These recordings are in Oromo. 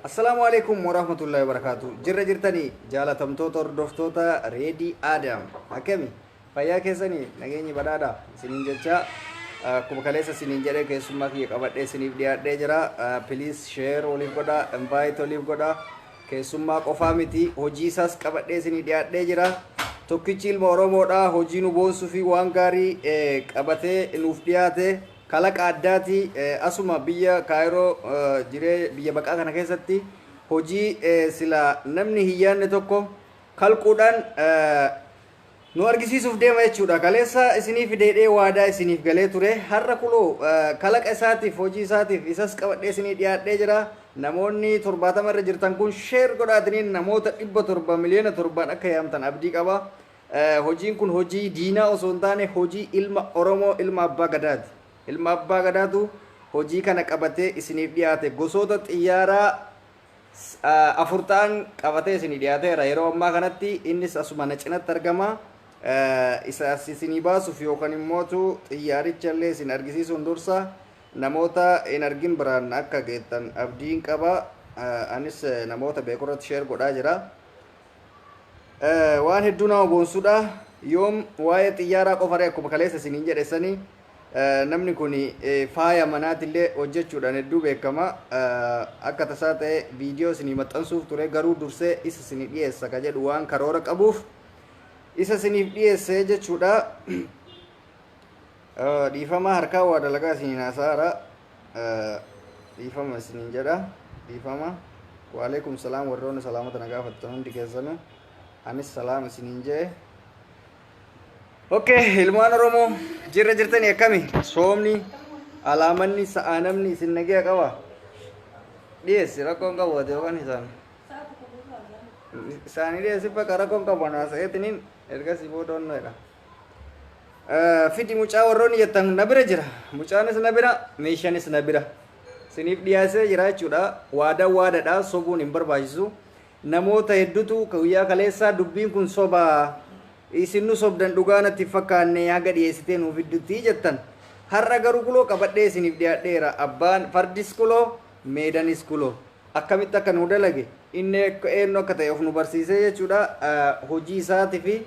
Assalaamu alaikum warahmatullahi wabarakatuh. Jirra jirtanii, jaalatamtoota hordoftoota Reedii Aadaam? Akkami? Fayyaa keessanii? Nageenyi badhaadha isiniin jecha, akkuma kaleessa isiniin jedhee keessummaa kiyya qabadhee isiniif dhiyaadhee jira. Please share waliif godhaa, invite waliif godhaa. Keessummaa qofaa miti, hojii isaas qabadhee isinii dhiyaadhee jira. Tokkichi ilma Oromoodha, hojii nu boonsuu fi waan gaarii qabatee nuuf dhiyaate, kalaqa addaati. Asuma biyya Kaayiroo jiree biyya baqaa kana keessatti hojii sila namni hin yaadne tokko kalquudhaan nu argisiisuuf deema jechuudha. Kaleessa isinii fideedhee waadaa isiniif galee ture. Har'a kuloo kalaqa isaatiif, hojii isaatiif isas qabadhee isinii dhiyaadhee jira. Namoonni 70 irra jirtan kun share godhaatiniin namoota 700 miliyoona 7n akka yaamtan abdii qaba. Hojiin kun hojii diinaa osoo hin taane hojii ilma Oromoo, ilma abbaa gadaati. Ilma abbaa gadaatu hojii kana qabatee isiniif dhiyaate. Gosoota xiyyaaraa afur ta'an qabatee isinii dhiyaateera. Yeroo ammaa kanatti innis asuma na cinatti argama. Isa as isinii baasuuf yookaan immootu xiyyaaricha illee isin argisiisuun dursa namoota hin argin biraan akka geettan abdiin qaba. Anis namoota beekurratti share godhaa jira. Waan hedduu nama boonsudha. Yoom waa'ee xiyyaaraa qofaree, akkuma kaleessa isiniin jedhe sanii, namni kun faaya manaatillee hojjechuudhaan hedduu beekama. Akka tasaa ta'e viidiyoo isinii maxxansuuf ture, garuu dursee isa isinii dhiyeessa ka jedhu waan karoora qabuuf isa isiniif dhiyeesse jechuudha. Dhiifama, harkaa waa dalagaa isiniin haasaara. Dhiifama isiniin jedha. Dhiifama. Waalaikum salaam. Warroonni salaamata na gaafattan hundi keessanuu, anis salaam isiniin jee. Okay, ilmaan Oromoo, jirra jirtanii? Akkami? Soomni, alaamanni, sa'aa namni isin nagaya qaba. Dhiyeessi, rakkoon qabu ati yookaan isaan. Isaanii dhiyeessi, bakka rakkoon qabu anaa sa'eetiniin ergasii booda onnoodha. Fidi mucaa warroonni jettan na bira jira. Mucaanis na bira, meeshaanis na bira. Isiniif dhiyaasee jira jechuudha. Waadaan waadadha, sobuun hin barbaachisu. Namoota hedduutu guyyaa kaleessaa dubbiin kun sobaa, isin nu sobdan, dhugaa natti hin fakkaanne haga dhiyeessitee nuuf fiddutti jettan. Har'a garuu kuloo qabadhee isiniif dhiyaadheera. Abbaan fardis kuloo, meedanis kuloo. Akkamitti akka nu dalage, inni eenyu akka ta'e of nu barsiisee jechuudha. Hojii isaatii fi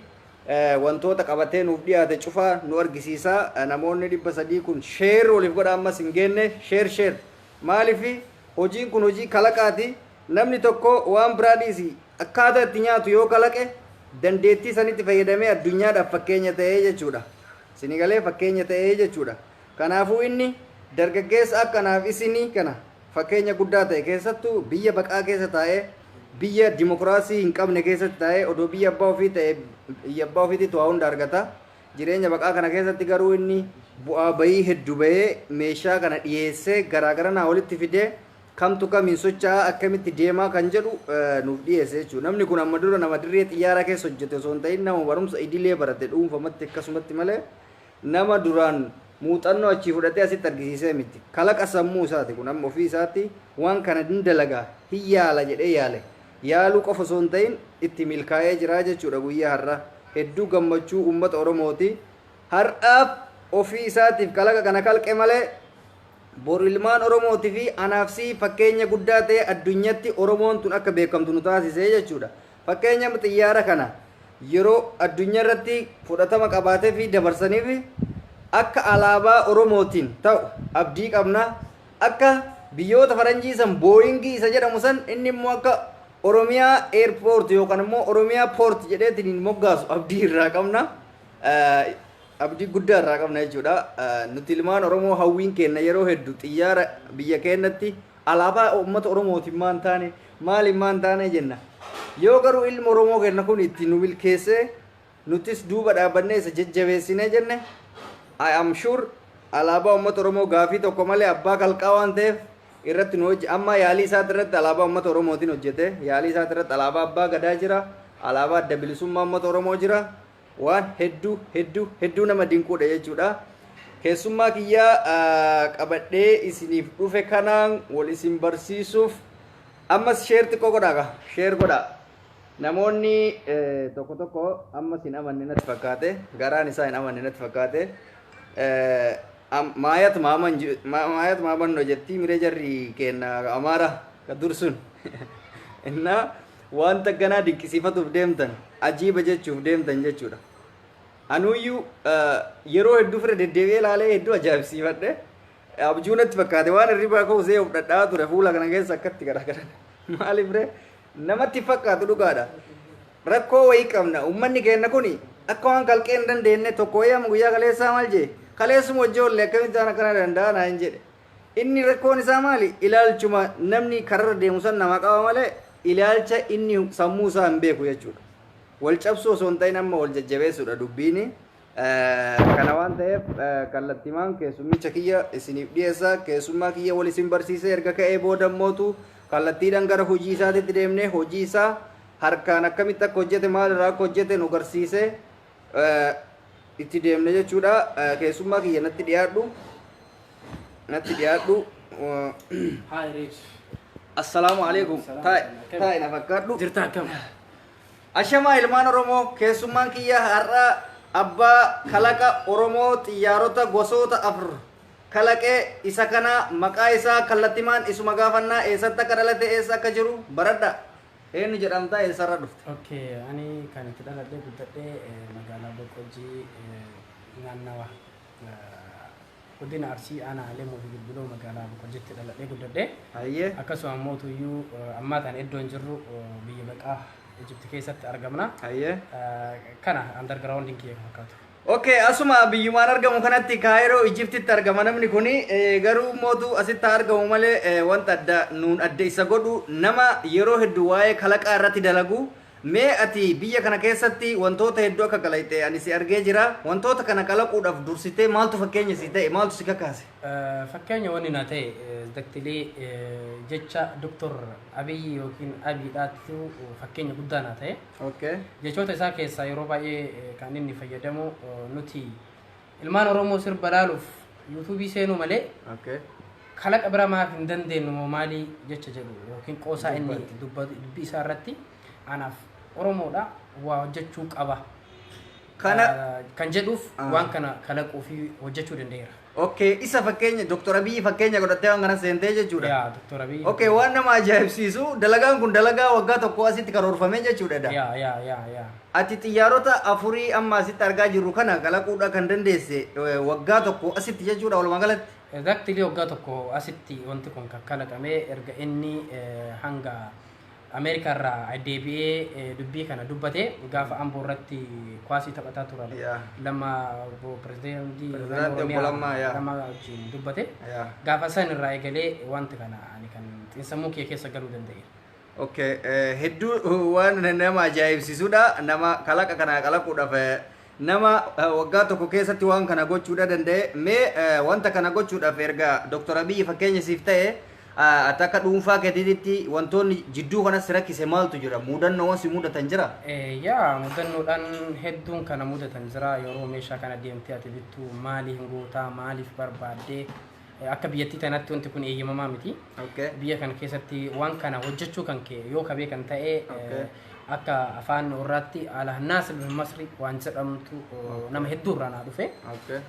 wantoota qabatee nuuf dhiyaate cufaa nu argisiisa. Namoonni 300 kun share waliif godha, ammas hin geenne, share share. Maaliif? Hojiin kun hojii kalaqaati. Namni tokko waan biraa dhiisi, akkaataa itti nyaatu yoo kalaqe, dandeettii sanitti fayyadamee addunyaadhaaf fakkeenya ta'ee jechuudha. Sinigalee fakkeenya ta'ee jechuudha. Kanaafuu inni dargaggeessa akkanaaf isinii kana fakkeenya guddaa ta'e, keessattuu biyya baqaa keessa taa'ee, biyya dimokiraasii hin qabne keessatti taa'ee, odoo biyya abbaa ofii ta'e biyya abbaa ofiitti waa hunda argata. Jireenya baqaa kana keessatti garuu inni bu'aa bayii hedduu bahee meeshaa kana dhiyeessee garaagaranaa walitti fidee, kamtu kamiin socho'aa, akkamitti deemaa kan jedhu nuuf dhiyeesse jechuudha. Namni kun amma dura nama dirree xiyyaaraa keessa hojjete osoo hin ta'in nama barumsa idilee barate dhuunfamatti akkasumatti malee, nama duraan muuxannoo achii fudhatee asitti argisiisee miti. Kalaqa sammuu isaati kun. Amma ofii isaatti waan kana hin dalagaa, hin yaala jedhee yaale. Yaaluu qofa osoo hin ta'in itti milkaa'ee jira jechuudha guyyaa har'aa. Hedduu gammachuu uummata Oromooti. Har'aaf ofii isaatiif kalaqa kana kalqe malee, boru ilmaan Oromootii fi anaaf si fakkeenya guddaa ta'e, addunyatti Oromoon tun akka beekamtu nu taasisee jechuudha. Fakkeenya xiyyaara kana yeroo addunyaa irratti fudhatama qabaatee fi dabarsaniif akka alaabaa Oromootiin ta'u abdii qabna. Akka biyyoota faranjii san Booyingii isa jedhamu san, inni immoo akka Oromiyaa Airport yookaan immoo Oromiyaa Port jedheetiin moggaasu abdii irraa qabna. Abdii guddaa irraa qabna jechuudha. Nuti ilmaan Oromoo hawwiin keenya yeroo hedduu xiyyaara biyya keenyatti alaabaa uummata Oromootiin maan taane, maaliin maan taane jenna. Yoo garuu ilmi Oromoo keenya kun itti nu milkeessee, nutis duuba dhaabbannee isa jajjabeessinee jenne, I am sure alaabaa uummata Oromoo gaafii tokko malee abbaa kalqaa waan ta'eef irratti nu hojje. Amma yaalii isaati irratti alaabaa uummata Oromootiin hojjete. Yaalii isaati irratti alaabaa abbaa gadaa jira. Alaabaa adda bilisummaa uummata Oromoo jira. Waan hedduu hedduu hedduu nama dinquudha jechuudha. Keessummaa kiyyaa qabadhee isiniif dhufe kanaan wal isin barsiisuuf ammas share xiqqoo godhaa, share godhaa. Namoonni tokko tokko ammas hin amanne natti fakkaate, garaan isaa hin amanne natti fakkaate. Maayat maaman maayat maaman no jettii miree jarri kenna Amaara ka dursun. Innaa wanta akkanaa dinqisiifatuuf deemtan, ajiiba jechuuf deemtan jechuudha. Anuyyuu yeroo hedduu fira deddeebi'ee ilaalee hedduu ajaa'ibsiifadhe. Abjuu natti fakkaate, waan hirribaa ka'u of dhadhaa ture fuula kana keessa akkatti garagaran. Maaliif ree, namatti fakkaatu dhugaadha. Rakkoo wayii qabna. Uummanni keenya kuni akka waan kalqee hin dandeenye tokko wayii amma guyyaa kaleessaa maal jee, kaleessuma ijoollee akkamitti waan akkana danda'a naan jedhe. Inni rakkoon isaa maali? Ilaalchuma namni kararra deemu san nama qaba malee ilaalcha inni sammuu isaa hin beeku jechuudha. Wal cabsuu osoo hin ta'in amma wal jajjabeessuudha dubbiini. Kana waan ta'eef kallattimaan keessummicha kiyya isiniif dhiyeessa. Keessummaa kiyya wal isin barsiisee erga ka'ee booda mootu kallattiidhaan gara hojii isaatitti deemnee hojii isaa harkaan akkamitti akka hojjete, maalirraa akka hojjete nu garsiisee itti deemne jechuudha. Keessummaa kiyya, natti dhiyaadhu. Natti dhiyaadhu. Hi, Rich. Assalaamu alaikum. Taa'e taa'e, na fakkaadhu. Jirta, akkam? Ashamaa ilmaan Oromoo, keessummaan kiyya har'a abbaa kalaqa Oromoo xiyyaarota gosoota afur kalaqee isa kana. Maqaa isaa kallattimaan isuma gaafannaa, eessatti akka dhalate, eessa akka jiru baradha. Eenyu jedhamtaa, eessarra dhufte? Okay, ani kan itti dhaladhee guddadhee magaalaa Boqqojjii, naannawa godina Arsii, aanaa Alemuu fi Bilbiloo, magaalaa Boqqojjiitti dhaladhee guddadhee. Akkasuma immoo tuyyuu ammaa kana iddoon jirru biyya baqaa Ijipti keessatti argamna. Kana undergroundiin kiyya kan fakkaatu. Okay, asuma biyyumaan argamu kanatti Kaayiroo Ijiptitti argama namni kuni. Garuu mootu asitti haa argamu malee wanta adda nuun adda isa godhu nama yeroo hedduu waa'ee kalaqaa irratti dalagu. Mee ati biyya kana keessatti wantoota hedduu akka kalaqxe ani si argee jira. Wantoota kana kalaquudhaaf dursitee maaltu fakkeenya si ta'e, maaltu si kakaase? Fakkeenya wanni na ta'e daktilee jecha Doktor Abiyyi yookiin Abiidhaatu fakkeenya guddaa na ta'e. Jechoota isaa keessaa yeroo baay'ee kan inni fayyadamu, nuti ilmaan Oromoo sirba laaluuf yuutuubii seenuu malee kalaqa bira maaf hin dandeenyu moo maalii jecha jedhu yookiin qoosaa inni dubbatu, dubbii isaa irratti anaaf Oromoodha, waa hojjechuu qaba. Kan jedhuuf waan kana kalaquu fi hojjechuu danda'eera. Okay, isa fakkeenya, Dr. Abiyyi fakkeenya godhattee waan kana seentee jechuudha. Yaa, Dr. Abiyyi. Okay, waan nama ajaa'ibsiisu, dalagaan kun dalagaa waggaa tokko asitti karoorfamee jechuudha da. Yeah. Ati xiyyaarota afurii amma asitti argaa jirru kana kalaquudha kan dandeesse waggaa tokko asitti jechuudha walumaa galatti. Exactly, waggaa tokko asitti wanti kun kan kalaqame erga inni hanga Ameerikaa irraa deebi'ee dubbii kana dubbate, gaafa Amboo irratti kwaasii taphataa turan lama obbo pirezidaantii Pirezidaantii obbo Lammaa, yaa. Lammaa wajjin dubbate. Gaafa san irraa eegalee wanti kana ani kan xiinsammuu kee keessa galuu danda'e. Okay, hedduu waan nama ajaa'ibsiisudha. Nama kalaqa kana kalaquudhaaf nama waggaa tokko keessatti waan kana gochuudha danda'e. Mee wanta kana gochuudhaaf erga Dr. Abiyyi fakkeenya siif ta'e, ati akka dhuunfaa keetiitti wantoonni jidduu kanas si rakkise maaltu jira? Mudannoowwan si mudatan jira? Yaa, mudannoodhaan hedduun kana mudatan jira. Yeroo meeshaa kana deemtee ati bittu maaliif gootaa, maaliif barbaaddee, akka biyyattii tanatti wanti kun eeyyamamaa miti. Biyya kana keessatti waan kana hojjechuu kan kee yoo kabee kan ta'e akka afaan warraatti alhannaas masri waan jedhamtu nama hedduu irraa naa dhufe.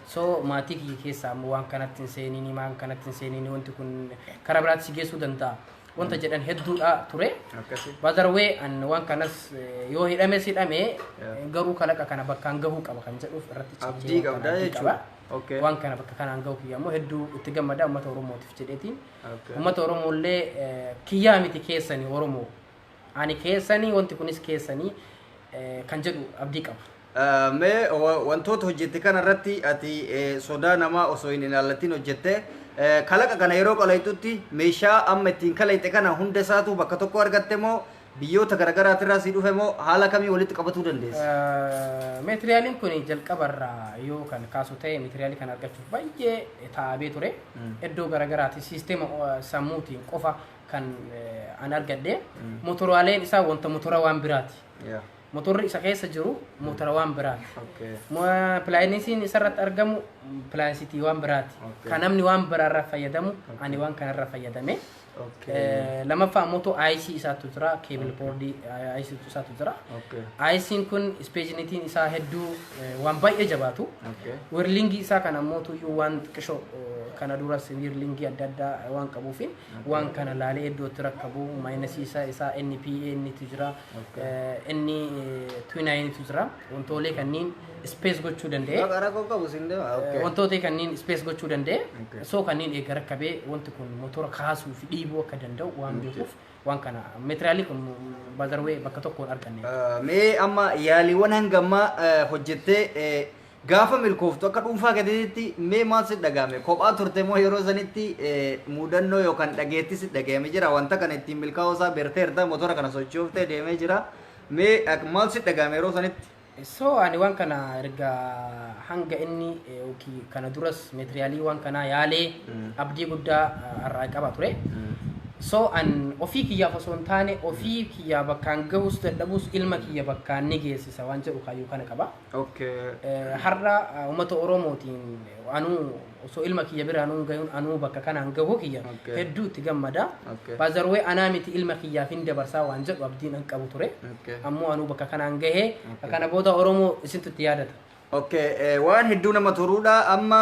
So maatii kiyya keessaa ammoo waan kanatti hin seenini, waan kanatti hin seenini, wanti kun karaa biraatti si geessuu danda'a. Wanta jedhan hedduudha ture. Badarwee an waan kanas yoo hidhames hidhame garuu kalaqa kana bakkaan gahuu qaba kan jedhuuf irratti cichee Abdii waan kana qabdaa abdii jechuudha. qaba. Waan kana bakka kanaan gahu kiyya ammoo hedduu itti gammada uummata Oromootiif jedheetiin. Uummata Oromoo illee kiyyaa miti, keessanii Oromoo. Ani keessanii, wanti kunis keessanii kan jedhu abdii qaba. Mee wantoota hojjette kana irratti ati sodaa namaa osoo hin ilaallatin hojjette. Kalaqa kana yeroo qalayxutti meeshaa amma ittiin kalayxe kana hunda isaatu bakka tokko argatte moo biyyoota garaagaraatirraa si dhufe moo haala kamii walitti qabatuu dandeesse? Meetiriyaaliin kun jalqabarraa yoo kan kaasu ta'e, meetiriyaalii kana argachuuf baay'ee taa'abee ture. Iddoo garagaraati siisteema sammuutiin qofa kan an argadhe. Motoraaleen isaa wanta motora waan biraati. Motorri isa keessa jiru motora waan biraati. Pilaanisiin isarratti argamu pilaanisitii waan biraati. Kan namni waan biraarraa fayyadamu ani waan kanarraa fayyadame. Lammaffaa immoo IC isaatu jira, cable board IC isaatu jira. IC'n kun ispeejinitiin isaa hedduu waan baay'ee jabaatu. Wiring isaa kana ammoo tuyyuu waan xiqqishoo kana duras wiring adda addaa waan qabuufin waan kana laalee iddootti rakkabu minus isaa NPN tu jira, inni 29 tu jira, wantoolee kanneen space gochuu danda'e. Rakkoo qabu siin deema. Wantoota kanneen space gochuu danda'e. So kanneen eega rakkabee wanti kun motora kaasuu fi dhiibuu akka danda'u waan beekuuf waan kana meetiriyaalii kun bazarwee bakka tokkoon arganne. Mee amma yaaliiwwan hangammaa hojjettee gaafa milkooftu akka dhuunfaa keetiitti mee maal si dhagahame? Kophaa turte moo yeroo sanitti mudannoo yookaan dhageetti si dhagahame jira? Wanta kana ittiin milkaa'uu isaa beerteerta, motora kana sochooftee deemee jira. Mee maal si dhagahame yeroo sanitti? So ani waan kana erga hanga inni yookiin kana duras meetiriyaalii waan kanaa yaalee abdii guddaa irraa qaba ture. So an ofii kiyyaaf osoo hin taane, ofii kiyyaa bakkaan gahus dadhabus ilma kiyya bakkaan ni geessisa waan jedhu kaayyoo kana qaba. Har'a uummata Oromootiin anuu osoo ilma kiyya bira anuu gahun anuu bakka kanaan gahuu kiyya hedduu itti gammada. Baazarwee anaa miti, ilma kiyyaaf hin dabarsaa waan jedhu abdiin an qabu ture. Ammoo anuu bakka kanaan gahee kana booda Oromoo isintu itti yaadata. Okay, waan hedduu nama toruudha. Amma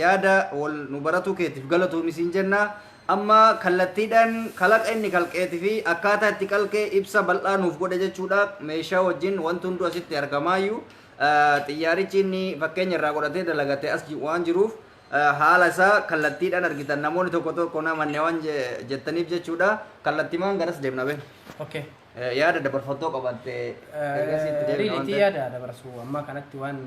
yaada wal nu baratu keetiif galatoom isin jenna. Amma kallattiidhaan kalaqa inni kalqeetii fi akkaataa itti kalqee ibsa bal'aa nuuf godhe jechuudha. Meeshaa wajjin wanti hunduu asitti argamaayyuu. Xiyyaarichi inni fakkeenya irraa godhatee dalagate as waan jiruuf haala isaa kallattiidhaan argitan, namoonni tokko tokko namanne waan jettaniif jechuudha. Kallattiimaan garas deemna bee. Yaada dabarfattoo qabatte ergasiitti deemna waan Riilitii ta'eef. Yaada dabarsuu amma kanatti waan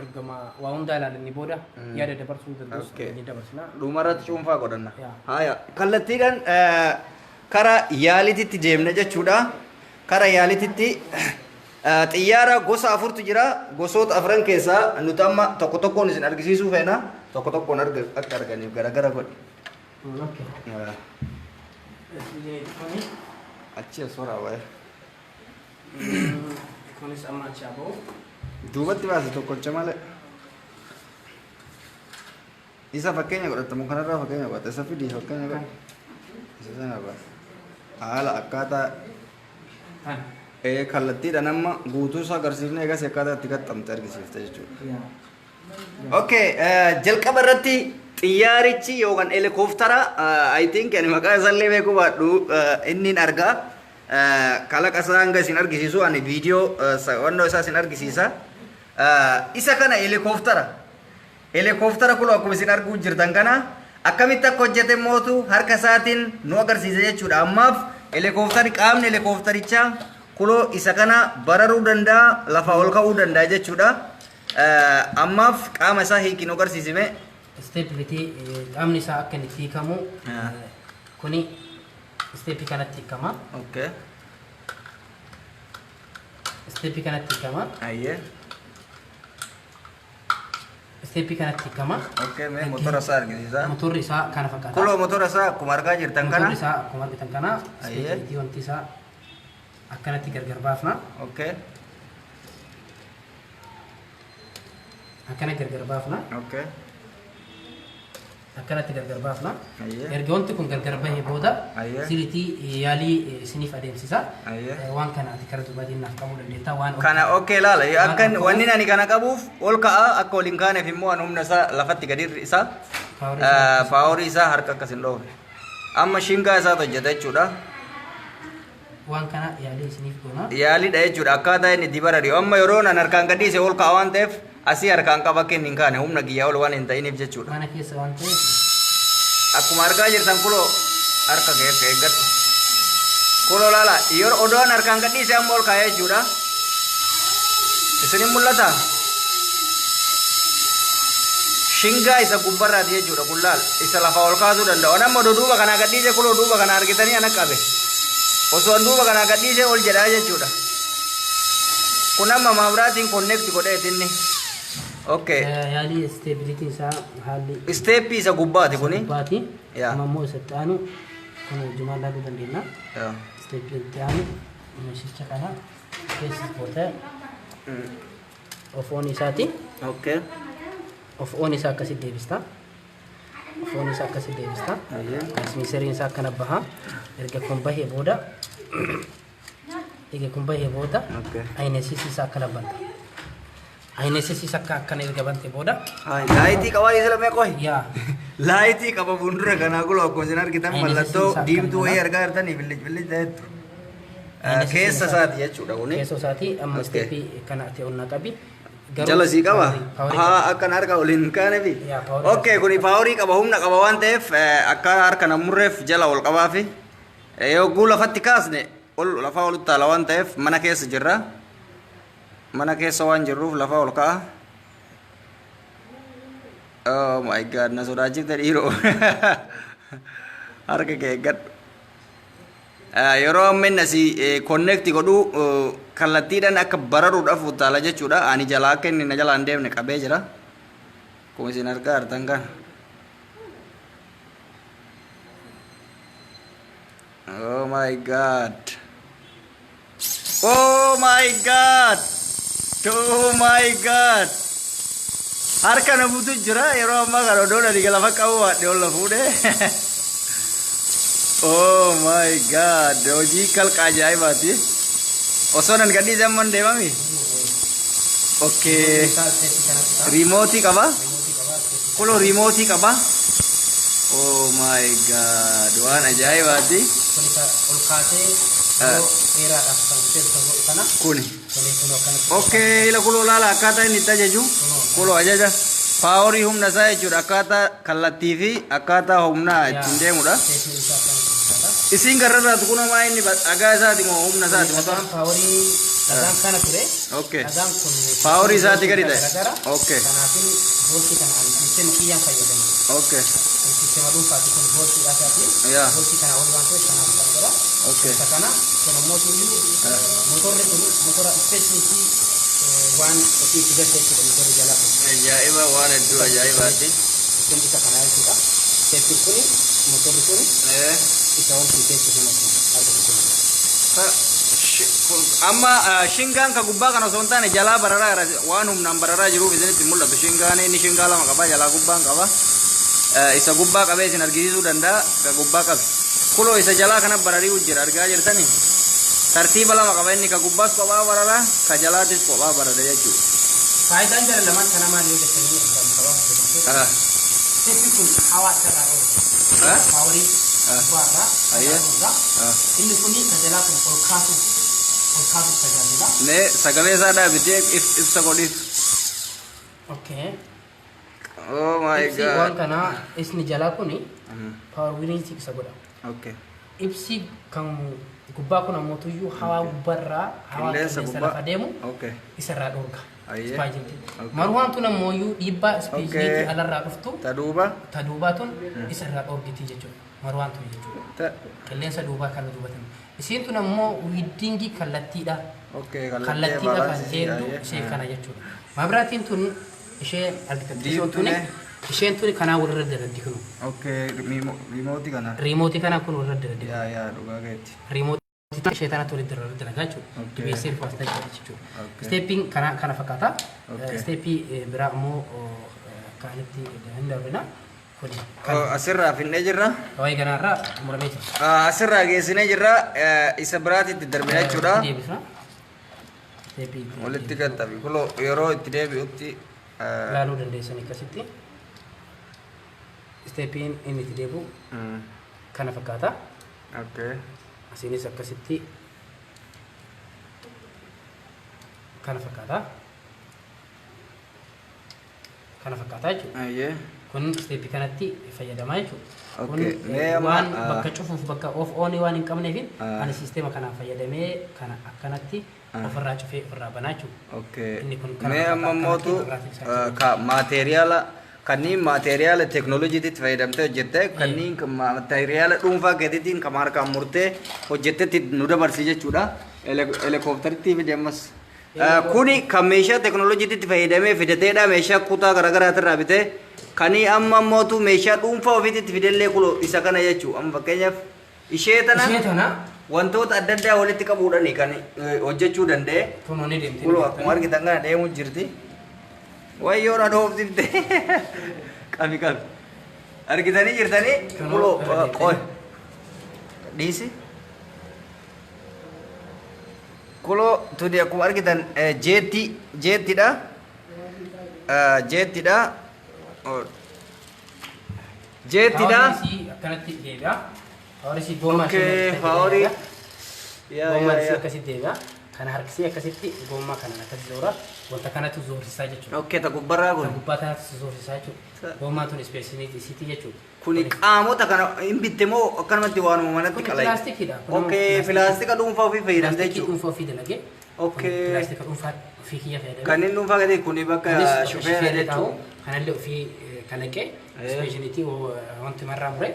ergama waa hundaa ilaalanii booda yaada dabarsuu danda'us ni dabarsina. Dhumarratti cuunfaa godhanna. Yaa. Haya, kallattiidhaan kara yaalititti deemna jechuudha. Kara yaalititti xiyyaara gosa afurtu jira. Gosoota afran keessaa nuti amma tokko tokkoon isin argisiisuu feena. Tokko tokkoon akka arganiif garagara godhi. Achi as waraabaa. Kunis amma achi haa Duubatti baase tokkocha malee. Isa fakkeenya godhatamu kanarraa fakkeenya godhata. Isa fidii fakkeenya godhata. Isa sana baase. Haala akkaataa kallattiidhaan amma guutuu isaa agarsiifne, egas akkaataa itti qaxxamte argisiifte jechuudha. Okay, jalqaba irratti xiyyaarichi yookaan helikooftara, I think ani maqaa isaallee beekuu baadhu, inni argaa. Kalaqa isaa hanga isin argisiisu ani viidiyoo wannoo isaa isin argisiisa. Isa kana helikooftara. Helikooftara kun akkuma isin arguu jirtan kana akkamitti akka hojjete mootu harka isaatiin nu agarsiisa jechuudha. Ammaaf helikooftari, qaamni helikooftarichaa kuloo isa kana bararuu danda'a, lafaa ol ka'uu danda'a jechuudha. Ammaaf qaama isaa hiiki nu agarsiisime. Stability qaamni isaa akka inni itti hiikamu kuni step kanatti hiikama. Step kanatti hiikama. Ayyee. Step kanatti hiikama. Okay, mee motora isaa argisiisa. Motorri isaa kana fakkaata. Kuloo motora isaa akkuma argaa jirtan kana. Motorri isaa akkuma argitan kana stability wanti isaa akkanatti gargar baafna. Akkana gargar baafna. Akkanatti gargar baafna. Erga wanti kun gargar bahee booda siriitii yaalii isiniif adeemsisa. Waan kana ati kara duubaatiin naaf qabuu dandeetta. Waan Kana okay, laala akka wanni ani kana qabuuf ol ka'a, akka ol hin kaaneef immoo ani humna isaa lafatti gadi isaa power isaa harka akkas hin dhoofne. Amma shingaa isaatu hojjeta jechuudha. Waan kana yaalii isiniif goona. Yaaliidha jechuudha akkaataa inni itti barari'u. Amma yeroo nan harkaan gadhiise ol ka'a waan ta'eef asii harkaan qaba akka inni hin kaane, humna kiyyaa ol waan hin ta'iniif jechuudha. Mana keessa waan ta'eef. Akkuma argaa jirtan kuloo harka kee akka eeggadhu. Kuloo laala, yeroo odoon harkaan gadhiise amma ol kaa'ee jechuudha. Isinin mul'ata? Shingaa isa gubbarraati jechuudha kun, laala isa lafaa ol kaasuu danda'u. An amma odoo duuba kanaa gadhiise, kuloo duuba kana argitanii ana qabe. Osoo an duuba kanaa gadhiise ol jedhaa jechuudha. Kun amma maamraatiin connect godheet inni. Okay. Yaalii stability isaa haalli Step isa gubbaati kuni. Gubbaati. Yaa. Amma immoo isa itti aanu kun wajjumaan ilaaluu dandeenya. Yaa. Step itti aanu meeshicha kana keessa gootee off on isaati. Off on isaa akkasitti deebista. Foon isaa akkasi deebista. Transmiiseriin isaa akkana baha. Erga kun bahee booda erga kun bahee booda INSS isaa akkana banta. INSS isaa akka akkana erga bante booda Laayitii qabaa isa lamee qoy. Yaa. Laayitii qaba fuuldura kanaa kun akkuma isin argitan INSS mallattoo isaa diimtuu wayii akkana. argaa jirtanii bilij bilij ta'ettu. INSS Keessa isaa- isaati jechuudha kuni. Keessoo isaatii amma isteepii kana ati ol naqabi. Garuu Jala sii qaba? Paawarii Haa, akkan harka ol hin kaanefi. Yaa, paawarii. Okay, kuni paawarii qaba, humna qaba waan ta'eef akka harka namurreef jala ol qabaafi. Yogguu lafatti kaasne ol lafaa ol utaala waan ta'eef mana keessa jirra. Mana keessa waan jirruuf lafaa ol ka'a. Oh my God, na sodaachifte dhiiroo. Harka kee eeggadhu. Yeroo amma inni asii connect godhu kallattiidhaan akka bararuudhaaf utaala jechuudha. Ani jalaa akka inni na jalaa hin deemne qabee jira. Akkuma isin argaa jirtan kana. Oh my God. Oh my God. Oh my God. Harka na buutu jira yeroo ammaa kana odoon ani lafa qabu waadhe ol na fuudhe. Oh my God. Hojii kalqa ajaa'ibaati. Osoo nan gadhiise amma hin deemami. Okay. Riimootii qaba. Kunoo riimootii qaba. Oh my God. Waan ajaa'ibaati. Kun isa ol kaasee yeroo dheeraadhaaf kan seersa godhu kana. Kuni. Kuni kunoo akkanatti. Okay, ila kuloo laala akkaataa inni itti ajaju. Kuloo ajaja. Paaworii humna isaa jechuudha. Akkaataa kallattii fi akkaataa humnaa ittiin deemudha. Seersi isaa akkanatti fakkaata. Isiin gararraatu kunoo maa inni dhagaa isaati moo humna isaati moo Dhagaan paaworii dhagaan kana ture. Okay. Dhagaan kun Paaworii isaati gadi ta'e. Garagara. Okay. Kanaafin booltii kana ani siistema kiyyaan fayyadamu. Okay. Kun siistema dhuunfaati, kun booltii dhagaati. Yaa. Booltii kana ol waan ta'eef kanaaf kan godha. Okay. Isa kana kun ammoo tuyyuu motorri kun motora ispeesniitii waan ofii itti galche jechuudha motorri jalaa kun. Ajaa'iba, waan hedduu ajaa'ibaati. Kun isa kanaa jechuudha. Seeptiin kuni motorri kun isa wanti keessa sun argatu kun. Amma shingaan ka gubbaa kana osoo hin taane jalaa bararaa jira. Waan humnaan bararaa jiruuf isinitti mul'atu. Shingaan inni shingaa lama qaba, jalaa gubbaan qaba. Isa gubbaa qabee isin argisiisuu danda'a. Ka gubbaa qabe. Kuloo isa jalaa kana barari'u jira, argaa jirtani. Tartiiba lama qaba inni, ka gubbaas kophaa bararaa, ka jalaatis kophaa barara jechuudha. Faayidaan jara lamaan kana maali yoo jettanii addaan qabaaf Seeptiin kun hawaa irraa oolu. Paawarii gubbaarraa irraa. Inni kuni ka jalaa kun ol kaasuuf tajaajila. Mee sagalee isaa dhaabitee ibsa godhiif. Okay. Oh my Ibsi waan God. kanaa isni jalaa kuni power wiringii isa godha. Okay. Ibsi kan gubbaa kun ammoo tuyyuu hawaa gubbaarraa hawaa Qilleensa qilleensa gubbaa. lafa deemu isarraa dhorka. Ayyee. Ispaajinti. Okay. Maruwaan tun ammoo dhiibbaa ispeejiniitii alarraa dhuftu Ta duuba. Ta duubaa tun isarraa dhorgiti jechuudha. Maruwaan tun jechuudha. Ta. Qilleensa duubaa kana duubatan. Isiin tun ammoo widdingii kallattiidha. Okay. Kallattiidha kan Baalaansii deemtu ishee kana jechuudha. Mabiraatiin tun ishee argitatti. Isheen tuni Diimtuun, eh? isheen tuni kanaa walirra daladdi kunu. Okay. Riimootii kana. Riimootii kana kun walirra daladdi. Yaa yaa, dhugaa keetti. Riimootii ishee tanatti walitti dalagaa jechuudha. Okay. Dibeessee faastaa jechuudha. Okay. Isteeppiin kana kana fakkaata. Okay. Isteeppii biraa immoo kaanitti hin darbina. Kuni Oh, asirraa finnee jirra. waa'ee kanaarraa xumuramee jira. Asirraa geessinee jirra. Isa biraatitti darbina jechuudha. Itti deebisna. Isteeppii itti Walitti deebisna. qaxxabi. Kuloo yeroo itti deebi'utti Ilaaluu dandeessan akkasitti. Isteeppiin inni itti deebi'u kana fakkaata. Okay. Asiinis akkasitti kana fakkaata. Kana fakkaata jechuudha. Ayyee. Kun isteeppii kanatti fayyadamaa jechuudha. Kun Okay. Mee amma, waan bakka cufuuf bakka off on waan hin qabneef ani siisteema kanaan fayyadamee kana akkanatti ofirraa cufee ofirraa banaa jechuudha. Okay. Inni kun kana Mee amma fakkaata, mootu akkanatti ibsaa ka maateeriyaala kanneen maateeriyaala teeknooloojiitti fayyadamtee hojjette, kanneen maateeriyaala dhuunfaa keetiitiin kan harkaan murtee hojjettetti nu dabarsi jechuudha. Helikooftaritti fide ammas. Kuni kan meeshaa teeknooloojiitti fayyadamee fidateedha, meeshaa kutaa garaagaraatirraa bitee. Kanii amma mootu meeshaa dhuunfaa ofiitti fidellee kulo isa kana jechuu. Amma fakkeenyaaf ishee tana Ishee tana wantoota adda addaa walitti qabuudhaan kan hojjechuu danda'e. Kunoo ni deemti. Kulo akkuma argitan kana deemuu jirti. Wayyoo, na dhoofsifte. Qabi qabi. Argitanii jirtanii Kunoo, kuloo irra qoy. Dhiisi. Kuloo tuni akkuma argitan jeetti jeettidha. Jeettidha. Jeettidha. Powerii isii akkanatti deebi'a. Powerii isii gommaa Okay, ishee powerii. Yaa Gommaan yaa isii yaa. akkasitti deebi'a. Kana harkisee akkasitti gommaa kanaan akkasi zoora. Wanta kanatu zoorsisaa jechuudha. Okay, ta gubbarraa kun. Gubbaa kanatu zoorsisaa jechuudha. Gommaan tun ispeesinii isiiti jechuudha. Kuni qaamota kana hin bitte moo akkanumatti waanuma manatti Kuni qalai? pilaastikiidha. Kun ammoo Okay, pilaastikii. pilaastika dhuunfaa ofii fayyadamte Pilaastikii jechuudha. dhuunfaa ofii dalagee. Okay. Kun pilaastika dhuunfaa ofii kiyya fayyadamee. Kanneen dhuunfaa gadi kuni bakka Kunis bakka shufeera shufeerri taa'u jechuudha. kanallee ofii kalaqee ispeeshiniitii wanti marraa mure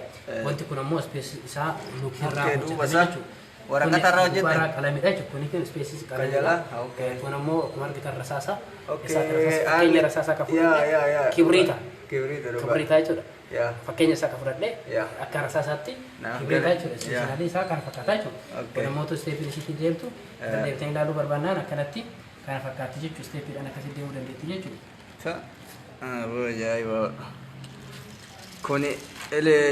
wanti kun ammoo ispees isaa luukirraa Okay, duuba hojjetame isaa jechuudha. waraqata irraa hojjete? Gubbaarraa qalamidha jechuudha. Kuni kun ispeesis qalamidha. jalaa? Okay. Kun ammoo akkuma argitan rasaasa. Okay, Isaa rasaasa fakkeenya rasaasaa kan yaa yaa yaa. fudhadhe kibriita. Kibriita dhugaa. Kibriita jechuudha. Yaa. Fakkeenya isaa kan fudhadhe Yaa. akka rasaasaatti Naaf kibriita gale. jechuudha. Yaa. Ispeeshinaalii isaa kana fakkaata jechuudha. Okay. Kun ammoo isteepiin isiitti deemtu irra deemtanii ilaaluu barbaannaan akkanatti kana fakkaatti jechuudha. Isteepiidhaan akkasitti deemuu dandeetti jechuudha. Ta. Ah, ajaa'iba. Kuni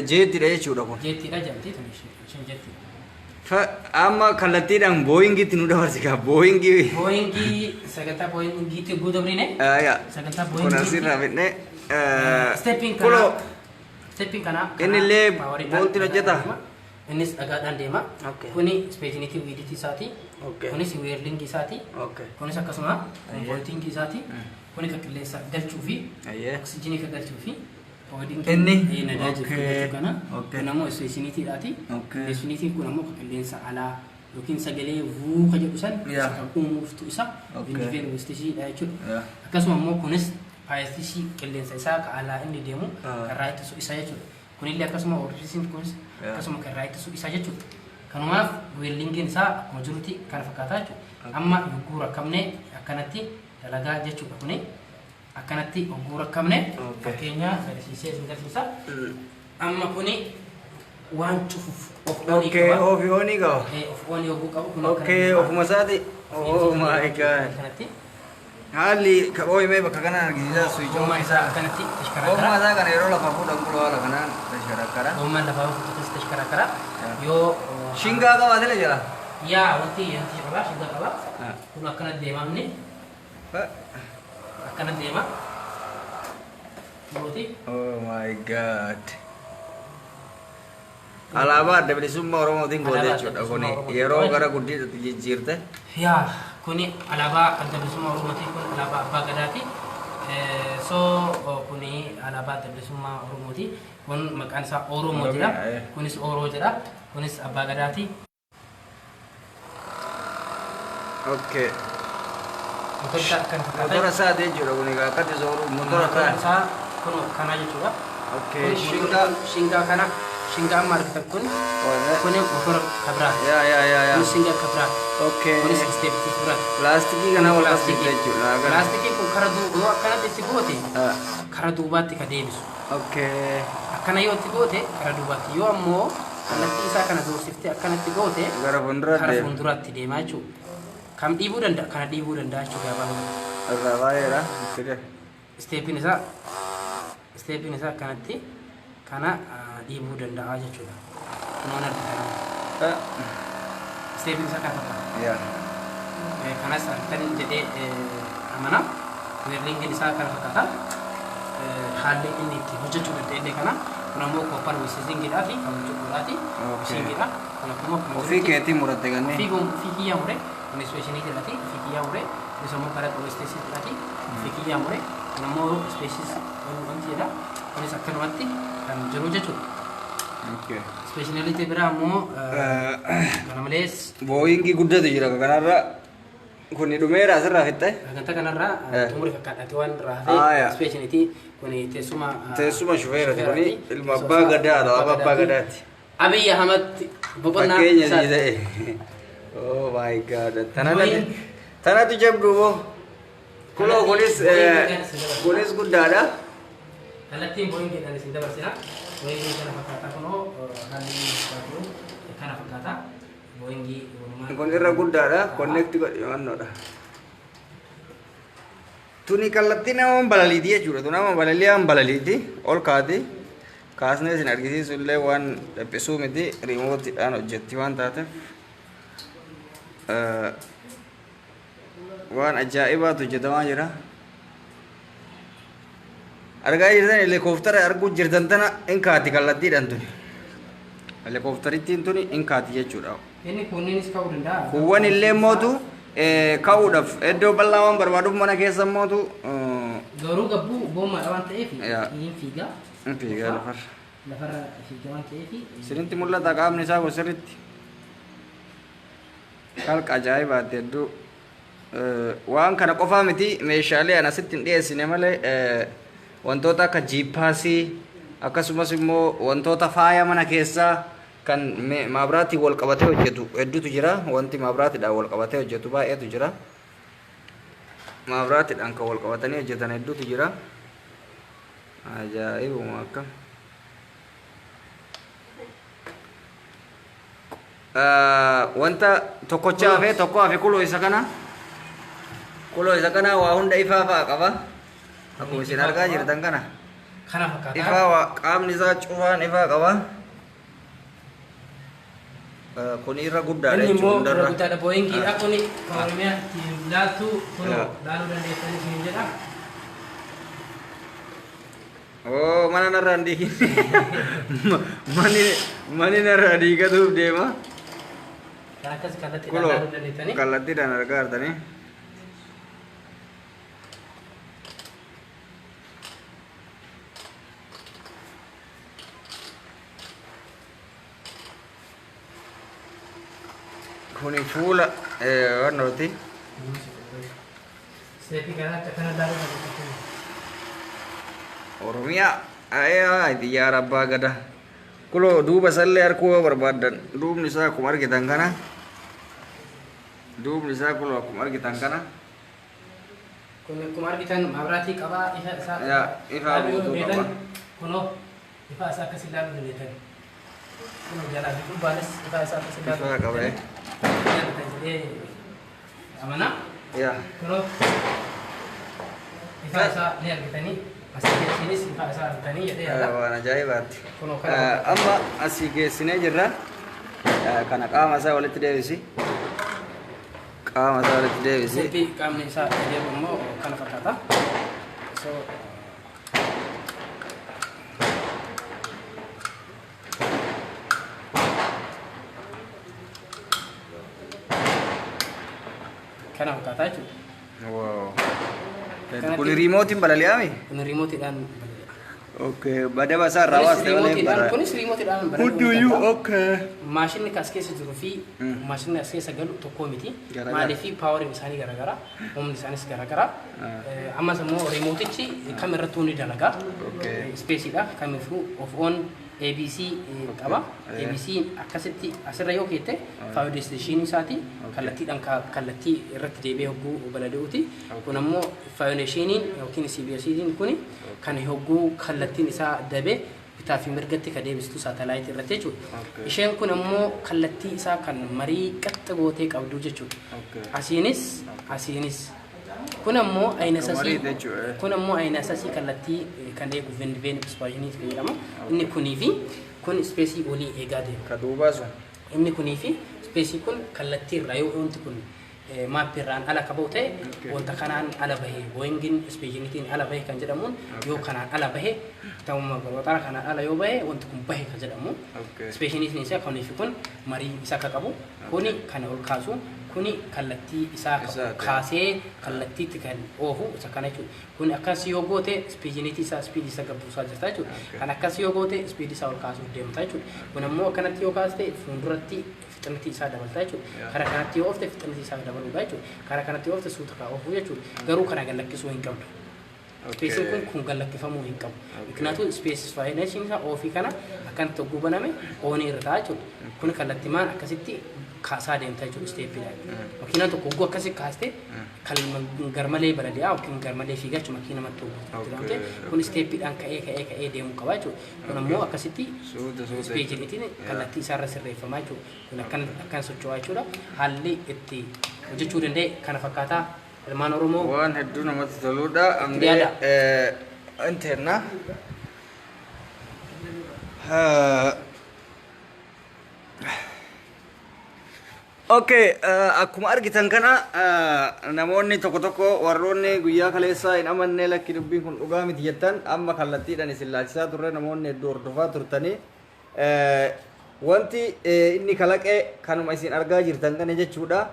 jeettidha jechuudha kun. Jeettiidha jedhamti tun isheen jeettiidha. Amma kallattiidhaan booyingiitti nu dabarsi kaa booyingii. Booyingii sagantaa booyingiitti guutamriine Yaa. sagantaa Kun booyingiitti asirraa fidnee. Steppiin Kuloo. kanaa steppiin kanaa Inni illee paawariidhaan booltiin hojjeta? dhagaadhaan deema. Innis dhagaadhaan deema. Okay. Kuni ispeeshiniitii wiiditii isaati. Okay. Kunis weerlingii isaati. Okay. Kunis akkasuma vooltiingii isaati. Kuni kan qilleensa galchuu fi Ayyee. oksijiinii kan galchuu fi Inni? nadaajii Okay. galchuu kana. Okay. Kun ammoo ispeeshiniitiidhaati. Okay. Ispeeshiniitiin kun ammoo kan qilleensa alaa yookiin sagalee vuu ka jedhu san Yeah. isa kan uumuuftu isa Okay. vindiveen westishiidha jechuudha. Yeah. Akkasuma immoo kunis paayistisii qilleensa isaa ka alaa inni deemu Ah. kan irraa ittisu isa jechuudha. Kunillee akkasuma orbisiin kunis Yeah. akkasuma kan irraa ittisu isa jechuudha. Kanumaaf weellingiin isaa akkuma jirutti kana fakkaataa jechuudha. Amma yogguu rakkamne akkanatti dalagaa jechuudha kuni akkanatti yogguu rakkamne Okay. fakkeenya agarsiisee isin agarsiisa. Amma kuni waan cufuuf of oonii Okay, qaba. ofi oonii qaba. Of oonii yogguu qabu kun Okay, ofuma isaati. Oh my God. Kanatti Haalli ooyimee bakka kanaan argisiisaa suwiichoo. gommaan isaa akkanatti Gommaa tashkarakara. isaa kana yeroo lafa fuudhan kuloo haala kanaan tashkarakkara. Gommaan lafaa fuututti tashkarakara. Yoo Shingaa qabaatele jala. Yaa wanti wanti qaba shingaa qaba. Kun akkana deemamni akkana deema. Gooti. Oh my God. Alaabaa adda bilisummaa Oromootiin goote Alaabaa jechuudha adda kuni bilisummaa Oromootiin yeroo goote. gara guddiitti jijjiirte. Yaa kuni alaabaa adda bilisummaa Oromooti kun alaabaa abbaa gadaati. So kuni alaabaa adda bilisummaa Oromooti. Kun maqaan isaa Oromoo jedha. Oromiyaa, eh. Kunis Oroo jedha. Kunis abbaa gadaati. Okay. Motorri isaa akkana fakkaata. Motora isaati jechuudha kun egaa akkatti sooru motora Motorri isaati. isaa kun kana jechuudha. Okay, Kun shingaa. shingaa kana shingaa amma argitan kun kun motora kabiraati. Yaa yaa yaa yaa. Kunis shingaa kabiraati. Okay. Kunis isteeptii biraati. Pilaastikii kana wal qabsiifte jechuudha. Pilaastikiin kun kara duuba yoo akkanatti itti goote kara duubaatti ka deebisu. Okay. Akkana yoo itti goote kara duubaatti yoo ammoo kallattii isaa kana doorsiftee akkanatti goote Gara fuulduraatti kara deema. fuulduraatti deemaa jechuudha. Kam dhiibuu danda'a? Kana dhiibuu danda'a jechuudha gabaabumatti. Irraa baay'eedha. Itti gadi. Isteeppiin isaa akkanatti kana dhiibuu danda'a jechuudha. Kunoon argitan. Isteeppiin isaa kana fakkaata. Yaa. Kanas argitan jedhee amana. Weerlingiin isaa kana fakkaata. Haalli inni itti hojjechuu danda'e illee kana. Kun ammoo koppar wisiizingiidhaa fi kan hojjetuudhaati. Okay. Wisiingiidha. Kun ammoo akkuma Ofii jirutti keetii muratte kanneen. Ofii kiyyaa mure. Kun ispeeshinii jedhati. Ofii kiyyaa mure. Kunis ammoo karaa osteesii jedhati. Ofii kiyyaa mure. Kun ammoo ispeeshis wanti jedha. Kunis akkanumatti kan jiru jechuudha. Okay. Ispeeshinalitii biraa ammoo kana malees Booyingii guddatu jira kanarra. Kuni dhumeera asirraa fixxe. Sagantaa kanarraa xumuri fakkaadhaati waan irraa Ah, hafe yaa. ispeeshinitii kun teessuma Teessuma shufeerati kuni ilma abbaa gadaa alaabaa abbaa gadaati. Abiy Ahmad boqonnaa Fakkeenya isaati. sii ta'e. Oh my God. Tanatu Booying. tanatu jabdu moo. Kunoo kunis Booying isin kunis guddaadha. Kallattiin booyingiidhaan isin dabarsina. Booyingii kana fakkaata kunoo haalli inni fakkaatu kana fakkaata. Booyingii walumaa Kun irra guddaadha. Connect godhi mannoodha. Tuni kallattii nama balaliiti jechuudha. Tun nama balalii balaliiti. Ol kaati. Kaasnee isin argisiisu illee waan dhiphisuu miti, riimootiidhaan hojjetti waan taateef. Waan ajaa'ibaatu hojjetamaa jira. Argaa jirtan, helikooftara arguu jirtan tana in kaati kallattiidhaan tuni. Helikooftariittiin tuni in kaati jechuudha. Inni kunniinis ka'uu danda'a. Kuuwwan illee mootu ka'uudhaaf iddoo bal'aa waan barbaaduuf mana keessa mootu Garuu gabbuu goommaadha waan ta'eef hin fiigaa. In fiigaa lafarra. Lafarra fiigaa waan ta'eef. Sirriitti mul'ata qaamni isaa kun sirriitti. Kalqa ajaa'ibaati hedduu. Waan kana qofaa miti, meeshaalee ana asitti hin dhiyeessine malee wantoota akka jiippaasii, akkasumas immoo wantoota faaya mana keessaa kan maabiraatiin wal qabatee hojjetu hedduutu jira. Wanti maabiraatiidhaan wal qabatee hojjetu baay'eetu jira. Maabiraatiidhaan kan wal qabatanii hojjetan hedduutu jira. Ajaa'ibuma akkam. Wanta tokkocha hafe, tokko hafe, kuloo isa kana. Kuloo isa kana waa hunda ifaa fa'a qaba. Akkuma isin argaa jirtan kana. Kana fakkaata. Ifaa waa qaamni isaa cufaan ifaa qaba. Kun irra guddaadha Inni immoo jechuudha irra hundarra. guddaadha. Boeingidha kuni, kan Oromiyaa ittiin laaltu kun Yaa. laaluu dandeessanii isin jedha. Oo, mana narraa hin diigin. Mani narraa diigatuuf deema. Kan akkas kallattiidhaan Kuloo laaluu dandeessanii. kallattiidhaan argaa jirtanii. Kuni fuula wannooti. Seetii kana akka kana laaluu dandeessanii. Oromiyaa ayaa xiyyaara abbaa gada. Kuloo duuba isallee arguu yoo barbaaddan, duubni isaa akkuma argitan kana. Duubni isaa kuloo akkuma argitan kana. Kun akkuma argitan maabiraatii qabaa, ifa isaa. Yaa, ifaa laaluu yoo guutuu feetan, qaba. Kunoo ifa isaa akkasii laaluu dandeessan. Kunoo jalaa fi gubbaanis ifa isaa akkasii laaluu Ifaa qaba, eh. dandeessan jedhee amana. Yaa. Kunoo ifa isaa ni argitanii, asii geessinis ifa isaa argitanii jedhee yaada. Waan ajaa'ibaati. Kunoo kana fakkaata. Amma asii geessinee jirra. Kana qaama isaa walitti deebisi. Qaama isaa walitti deebisi. Seetii qaamni isaa deemu immoo kana fakkaata. So kana fakkaata jechuudha. Wow. Kun riimootiin balali'aami? Kun riimootiidhaan balali'a. Okay, badaba isaa irraa Kunis waaste malee riimootiidhaan bara. kunis riimootiidhaan balali'uu ni Hunduyyuu danda'a. okay. Maashinni as keessa jiruu fi maashinni as keessa galu tokko miti. Garagara. Maaliif? Paawariin isaanii garagara, humni isaanis garagara. Ammas immoo riimootichi kam irrattuu ni dalaga. Ispeesiidha. Kamiifuu off, on, ABC qaba. ABC akkasitti asirra yoo keette faawundeeshinii isaati kallattiidhaan kallattii irratti deebi'ee hogguu balali'uuti. Kun ammoo faawundeeshiniin yookiin CBS'n kun kan hogguu kallattiin isaa dabe bitaa fi mirgatti kan deebistu saatalaayitii irratti jechuudha. Isheen kun ammoo kallattii isaa kan marii qaxxa gootee qabdu jechuudha. Asiinis asiinis. Kun ammoo ayinasasii marii jechuudha. Kun ammoo ayinasasii kallattii kan eegu vendiveen ekspaayinii jedhama. Inni kunii fi kun ispeesii olii eegaa deema. Ka duubaa sun. Inni kunii fi ispeesii kun kallattii irraa yoo wanti kun maappii irraan ala ka ba'u ta'e, wanta kanaan ala bahee, Boeingin ispeeshiniitiin ala bahe kan jedhamuun, yoo kanaan ala bahe ta'uma barbaadara kanaan ala yoo bahe wanti kun bahe kan jedhamu. Ispeeshiniitiin isaa kunii fi kun marii isa akka qabu, kuni kan ol kaasu, kuni kallattii isaa Isaa ta'e. kaasee kallattiitti kan oofu isa kana jechuudha. Kun akkas yoo goote ispeeshiniitii isaa ispiidii isaa gabbuusaa jirta jechuudha. Kan akkas yoo goote ispiidii isaa ol kaasuuf deemta jechuudha. Kun ammoo akkanatti yoo kaaste fuulduratti fixinati isaa dabalta jechuudha. Karaa kanatti yoo oofte fixinati isaa dabaluudha jechuudha. Karaa kanatti yoo oofte suuta kaa oofuu jechuudha. Garuu kana gad lakkisuu hin qabdu. Ispeesiin kun gad lakkifamuu hin qabu. ምክንያቱም ispeesis faayinashiin isaa oofii kana akkanatti hogguu baname oonii irra ta'a jechuudha. Kun kallattimaan akkasitti kaasaa deemta jechuudha isteeppiidhaan. Makiinaan tokko hogguu akkasi kaaste kan garmalee balali'aa yookiin garmalee fiigaa jechuudha makiina namatti hogguu. Kun isteeppiidhaan ka'ee ka'ee ka'ee deemuu qaba jechuudha. Kun ammoo akkasitti Suuta suuta. ispeejiniitiin kallattii isaarra sirreeffamaa jechuudha. Kun akkan socho'aa jechuudha. Haalli itti hojjechuu danda'e kana fakkaataa, ilmaan Oromoo. Waan hedduu namatti toludha. Dhiyaadha. Interna. Okay, akkuma argitan kana namoonni tokko tokko warroonni guyyaa kaleessaa hin amanne, lakki dubbiin kun dhugaa miti jettan, amma kallattiidhaan isin laalchisaa turre, namoonni hedduu hordofaa turtanii wanti inni kalaqe kanuma isin argaa jirtan kana jechuudha.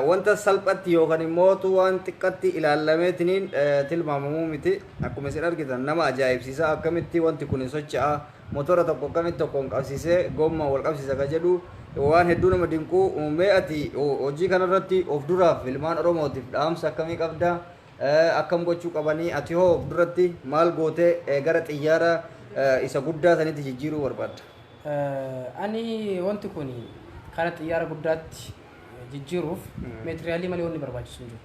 Wanta salphatti yookaan immoo waan xiqqatti ilaallameetiniin tilmaamamuu miti. Akkuma isin argitan nama ajaa'ibsiisa, akkamitti wanti kun socho'a, motora tokko akkamitti tokkoon qabsiisee gommaa wal qabsiisa ka jedhu waan hedduu nama dinquu. Mee ati hojii kanarratti of duraaf ilmaan Oromootiif dhaamsa akkamii qabda? Akkam gochuu qabanii? Ati hoo of duratti maal gootee gara xiyyaara isa guddaa sanitti jijjiiruu barbaadda? Ani wanti kun kara xiyyaara guddaatti jijjiiruuf meetiriyaalii malee wanni barbaachisu hin jiru.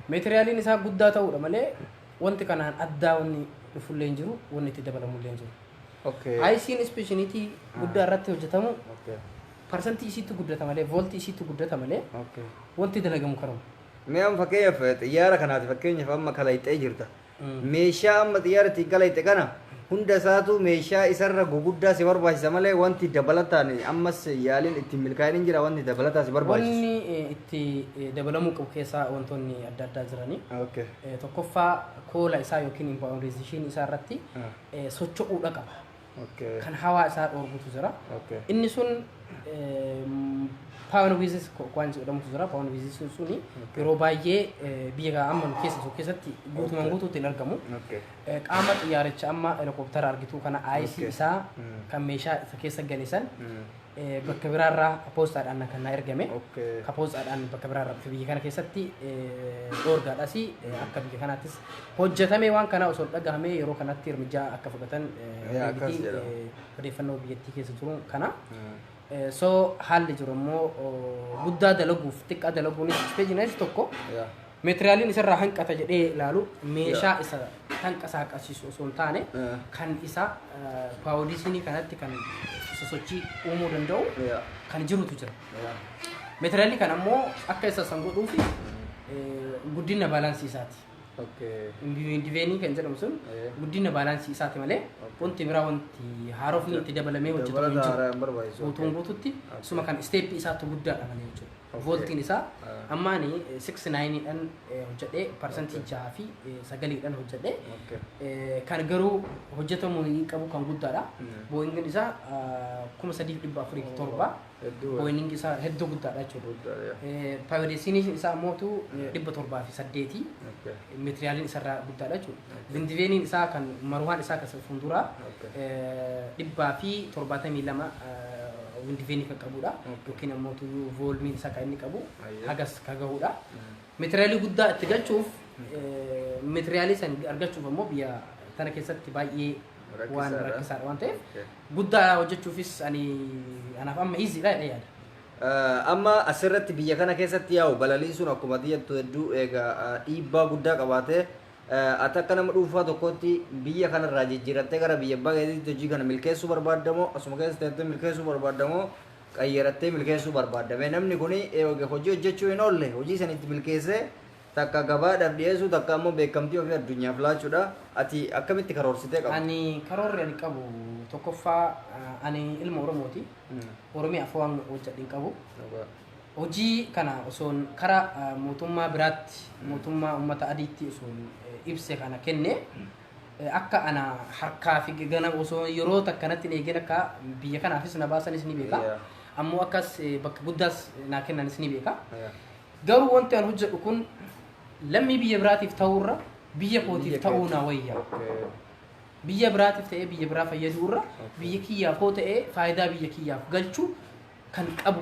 Meetiriyaaliin isaa guddaa ta'uudha malee wanti kanaan addaa wanni dhufullee hin jiru, wanni itti dabalamullee hin jiru. IC'n ispeeshiniitii guddaa irratti hojjetamu parsantii isiitti guddata malee, vooltii isiitti guddata malee wanti dalagamu kanuma. Mee amma fakkeenyaaf xiyyaara kanaati, fakkeenyaaf amma kalayxee jirta. Meeshaa amma xiyyaara ittiin kalayxe kana hunda isaatu meeshaa isarra guguddaa si barbaachisa malee wanti dabalataan ammas yaaliin ittiin milkaa'in hin jira, wanti dabalataa si barbaachisu? Wanni itti dabalamuu qabu keessaa wantoonni adda addaa jiranii. Tokkoffaa koola isaa yookiin impowerization isaa irratti socho'uudha qaba. Kan hawaa isaa dhoorgutu jira. Inni sun power wiizis waan jedhamutu jira. Power wiizis suni yeroo baay'ee biyya amma nu keessa jiru keessatti guutumaan guutuutti hin argamu. Qaama xiyyaaricha amma helikooптara argitu kana IC isaa kan meeshaa isa keessa gale san bakka biraarraa poostaadhaan kan na ergame. Ka poostaadhaan bakka biraarraa dhufe biyya kana keessatti dhoorgaadhas, akka biyya kanaattis hojjetame waan kana osoo dhagahamee yeroo kanatti hirmijaa akka fudhatan odeeffannoo biyyattii keessa jiru kana. So haalli jiru immoo guddaa dalaguuf xiqqaa dalaguunis ispeejinaanis tokko meetiriyaaliin isarraa hanqata jedhee ilaalu, meeshaa isa hanqa isaa qabsiisu osoo hin taane kan isa paawudisinii kanatti kan sosochii uumuu danda'u kan jirutu jira. Meetiriyaalii kana immoo akka isa san godhuufi guddina baalaansii isaati. Diveenii kan jedhamu sun guddina baalaansii isaati malee wanti biraa, wanti haarofni itti dabalamee hojjetamu hin jiru. Guutuun guututti suma kan isteeppii isaatu guddaadha malee jechuudha. Vooltiin isaa amma ani 69dhaan hojjedhee, 6% fi 9dhaan hojjedhee, kan garuu hojjetamuu hin qabu kan guddaadha. Booyingin isaa 3407. Booyingin isaa hedduu guddaadha jechuudha. Paayodeesiiniin isaa mootu 708. Meetiriyaaliin isarraa guddaadha jechuudha. Vindiveeniin isaa kan maruhaan isaa kan fuulduraa 172 windiveenii kan qabudha. Yookiin ammoo voolmiin isaa kan inni qabu hagas kan gahudha. Meetiriyaalii guddaa itti galchuuf, meetiriyaalii san argachuuf ammoo biyya tana keessatti baay'ee waan rakkisaadha waan ta'eef guddaa hojjechuufis ani anaaf amma easy dha jedhee yaada. Amma asirratti biyya kana keessatti yaa'u balaliisuun akkuma jettu hedduu egaa dhiibbaa guddaa qabaatee, ati akka nama dhuunfaa tokkotti biyya kanarraa jijjiirattee gara biyya abbaa keetiitti hojii kana milkeessuu barbaaddamoo, asuma keessa teessee milkeessuu barbaaddamoo, qayyarattee milkeessuu barbaaddame? Namni kun hojii hojjechuu hin oolle, hojii san itti milkeessee takka gabaadhaaf dhiyeessuu, takka ammoo beekamtii ofii addunyaaf laachuudha. Ati akkamitti karoorsitee qabda? Ani karoorri ani qabu tokkoffaa ani ilma Oromooti. Oromiyaaf waan hojjedhu hin qabu. Hojii kana osoon karaa mootummaa biraatti, mootummaa uummata adiitti osoon ibse kana kenne, akka ana harkaa fi gana osoo yeroo takkanatti hin eegin akka biyya kanaafis na baasanis ni beeka. Ammoo akkas bakka guddaas naa kennanis ni beeka. Garuu wanti an hojjedhu kun lammii biyya biraatiif ta'uurra biyya kootiif ta'uu na wayya. Biyya biraatiif ta'ee biyya biraa fayyaduurra biyya kiyyaaf hoo ta'ee faayidaa biyya kiyyaaf galchuu kan qabu.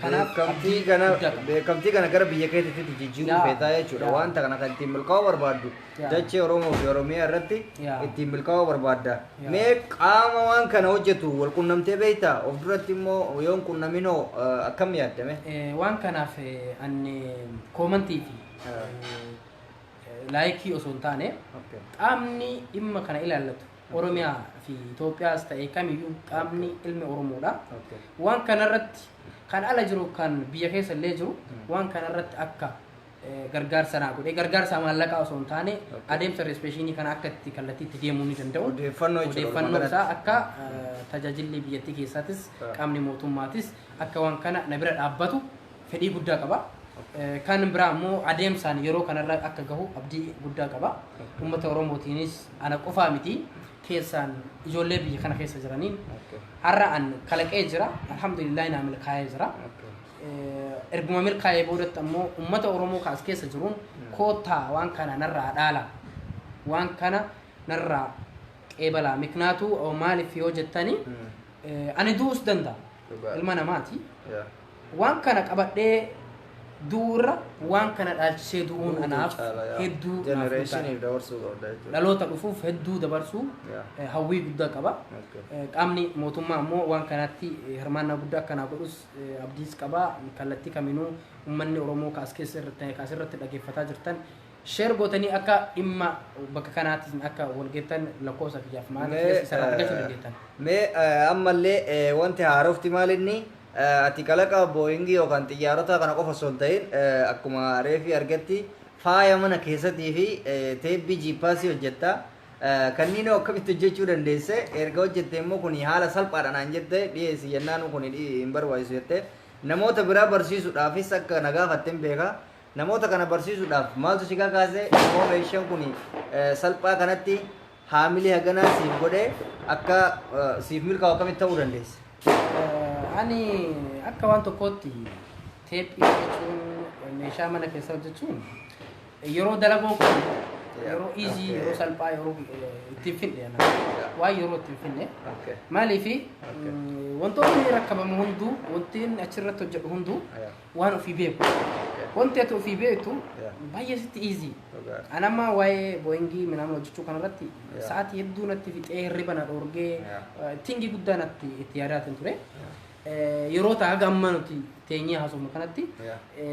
Kanaaf Beekamtii kana guddaa qaba. Beekamtii kana gara biyya keetiitti jijjiiruu feetaa jechuudha. Wanta kana kan ittiin milkaa'uu barbaaddu dachee Oromoo fi Oromiyaa irratti ittiin milkaa'uu barbaadda. Mee qaama waan kana hojjetu wal qunnamtee beektaa? Of duratti immoo yoon qunnaminoo akkam yaaddame? Waan kanaaf ani koomantii fi laayikii osoo hin taane qaamni dhimma kana ilaallatu Oromiyaa fi Itoophiyaas ta'e kamiyyuu qaamni ilmi Oromoodha. Waan kanarratti kan ala jiru, kan biyya keessa illee jiru, waan kanarratti akka Gargaarsa naa godhee, gargaarsa maallaqaa osoo hin taane, adeemsa registration kana akka itti kallattii itti deemuu ni danda'u. Odeeffannoo jechuudha. Odeeffannoo walumaa isaa akka tajaajilli biyyattii keessattis qaamni mootummaatis akka waan kana na bira dhaabbatu fedhii guddaa qaba. Kan biraa immoo adeemsaan yeroo kanarra akka gahu abdii guddaa qaba. Uummata Oromootiinis ana qofaa miti, keessaan ijoollee biyya kana keessa jiraniin har'a an kalaqee jira. Alhamdulillah, naa milkaa'ee jira. Erguma milkaa'ee boodatti ammoo uummata Oromoo kaas keessa jiruun koottaa, waan kana narraa dhaala, waan kana narraa qeebalaa. Miknaatu maaliif yoo jettani, ani du'us danda'a. Ilma namaati. Waan kana qabadhee du'urra waan kana dhaalchisee du'uun anaaf hedduu naaf guddaadha. Generationiif dabarsuu qabda jechuudha. Dhaloota dhufuuf hedduu dabarsuu hawwii guddaa qaba. Qaamni mootummaa ammoo waan kanatti hirmaannaa guddaa akkanaa godhus abdiis qaba. Kallattii kaminuu uummanni Oromoo kaas keessa irratti kaas irratti dhaggeeffataa jirtan share gootanii akka dhimma bakka kanaatti akka walgeettan lakkoofsa kiyyaaf maal isarraa argachuu dandeettan. Mee ammallee wanti haarofti maal inni ati kalaqa Boeingii yookaan xiyyaarota kana qofa osoo hin ta'in, akkuma reefii argatti faaya mana keessatii fi teebbii jiippaasii hojjetta. Kanneen akkamitti hojjechuu dandeesse? Erga hojjette immoo kun haala salphaadhaan naan jette, dhiyeessi jennaan kun hin barbaachisu jette. Namoota biraa barsiisuudhaafis akka na gaafatte hin beeka. Namoota kana barsiisuudhaaf maaltu si kakaase? Immoo meeshaan kun salphaa kanatti haamilee haganaa siif godhee akka siif milkaa'u akkamitti ta'uu dandeesse? Ani akka waan tokkootti teephii hojjechuun, meeshaa mana keessa hojjechuun yeroo dalagoo kun yeroo easy, yeroo salphaa, yeroo ittiin finne ana. Waan yeroo ittiin finne. Maaliifi, wantoonni rakkabamu hunduu, wanti inni achirratti hojjedhu hunduu waan ofii beeku. Wanti ati ofii beektu baay'ee sitti easy. Ani amma waa'ee Boeingii minaamin hojjechuu kanarratti sa'aatii hedduu natti fixee, hirriba na dhoorgee, tingii guddaa natti itti yaadaatiin ture. Yeroo ta'a haga amma nuti teenyee haasofnu kanatti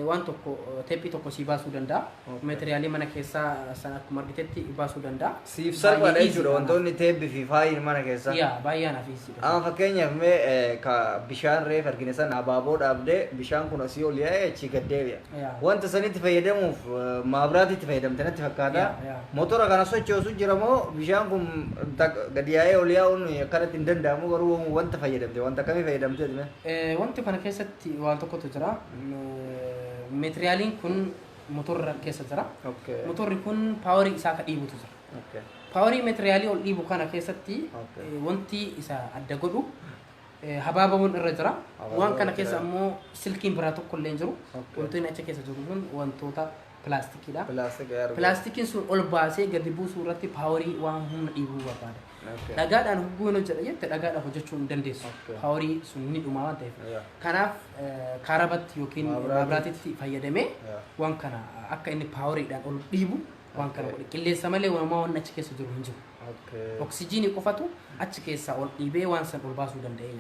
waan tokko, teephii tokko sii baasuu danda'a. Meetiriyaalii mana keessaa sana akkuma argitetti baasuu danda'a. Siif salphaadha Baay'ee jechuudha easy. Wantoonni teebbii fi faayiin mana keessaa. Yaa, baay'ee anaaf easy dha. Amma fakkeenyaaf mee ka bishaan reef argine sana abaaboo dhaabdee bishaan kun asii ol yaa'ee achii gad deebi'a. Wanta sanitti fayyadamuuf maabiraatitti fayyadamte natti fakkaata. Yaa. Motora kana sochoosu jira moo bishaan kun gadi yaa'ee ol yaa'uun akkanatti hin danda'amu, garuu wanta fayyadamte, wanta akkamii fayyadamte mee? Wanti kana keessatti waan tokkotu jira. Meetiriyaaliin kun motorra keessa jira. Motorri kun powerii isaa ka dhiibutu jira. Powerii meetiriyaalii ol dhiibu kana keessatti wanti isa adda godhu habaabamuun irra jira. Habaabamuun Waan kana keessa jira. ammoo silkiin biraa tokko illee hin jiru. Wantoonni achi keessa jiru kun wantoota pilaastikiidha. Pilaastika argaa. Pilaastikiin sun ol baasee gadi buusuu irratti powerii waan humna dhiibuu barbaada. Dhagaadhaan hogguu hin hojjedha jette, dhagaadhaan hojjechuu hin dandeessu. Powerii sun ni dhuma waan ta'eef. Kanaaf kaarabatti yookiin Maabiraatitti. maabiraatitti fayyadamee waan kana akka inni poweriidhaan ol dhiibu waan kana godhe. Qilleensa malee walumaa waan achi keessa jiru hin jiru. Oksijiinii qofatu achi keessaa ol dhiibee waan san ol baasuu danda'ee.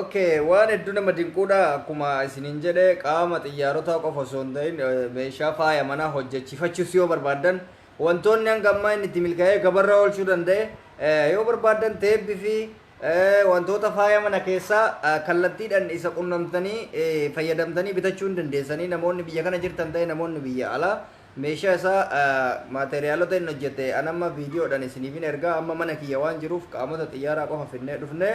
Okay, waan hedduu nama dinquudha. Akkuma isiniin jedhe, qaama xiyyaarotaa qofa osoo hin ta'in meeshaa faaya manaa hojjechiifachuus yoo barbaaddan, wantoonni hanga ammaa inni itti milkaa'ee gabarra oolchuu danda'e, yoo barbaaddan teebbii fi wantoota faaya mana keessaa kallattiidhaan isa qunnamtanii fayyadamtanii bitachuu hin dandeessanii. Namoonni biyya kana jirtan ta'e namoonni biyya alaa meeshaa isaa, maateriyaalota inni hojjete anamma viidiyoodhaan isiniif hin ergaa. Amma mana kiyya waan jiruuf qaamota xiyyaaraa qofa finnee dhufne.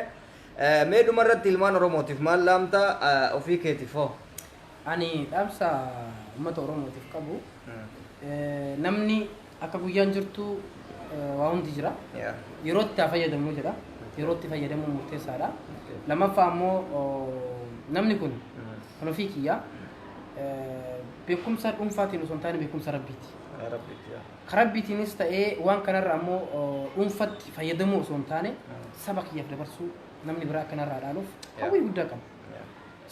Mee dhumarratti ilmaan Oromootiif maal dhaamta, ofii keetiif hoo? Ani dhaamsa uummata Oromootiif qabu, namni akka guyyaan jirtu waa hundi jira. Yeroo itti haa fayyadamnu jedha. Yeroo itti fayyadamuun murteessaadha. Lammaffaa ammoo namni kun kan ofii kiyyaa beekumsa dhuunfaatiin osoo hin taane beekumsa rabbiiti. Karabbiitiinis ta'ee waan kanarra ammoo dhuunfatti fayyadamuu osoo hin taane saba kiyyaaf dabarsuu, namni biraa akkanarraa dhaaluuf hawwii guddaa qaba.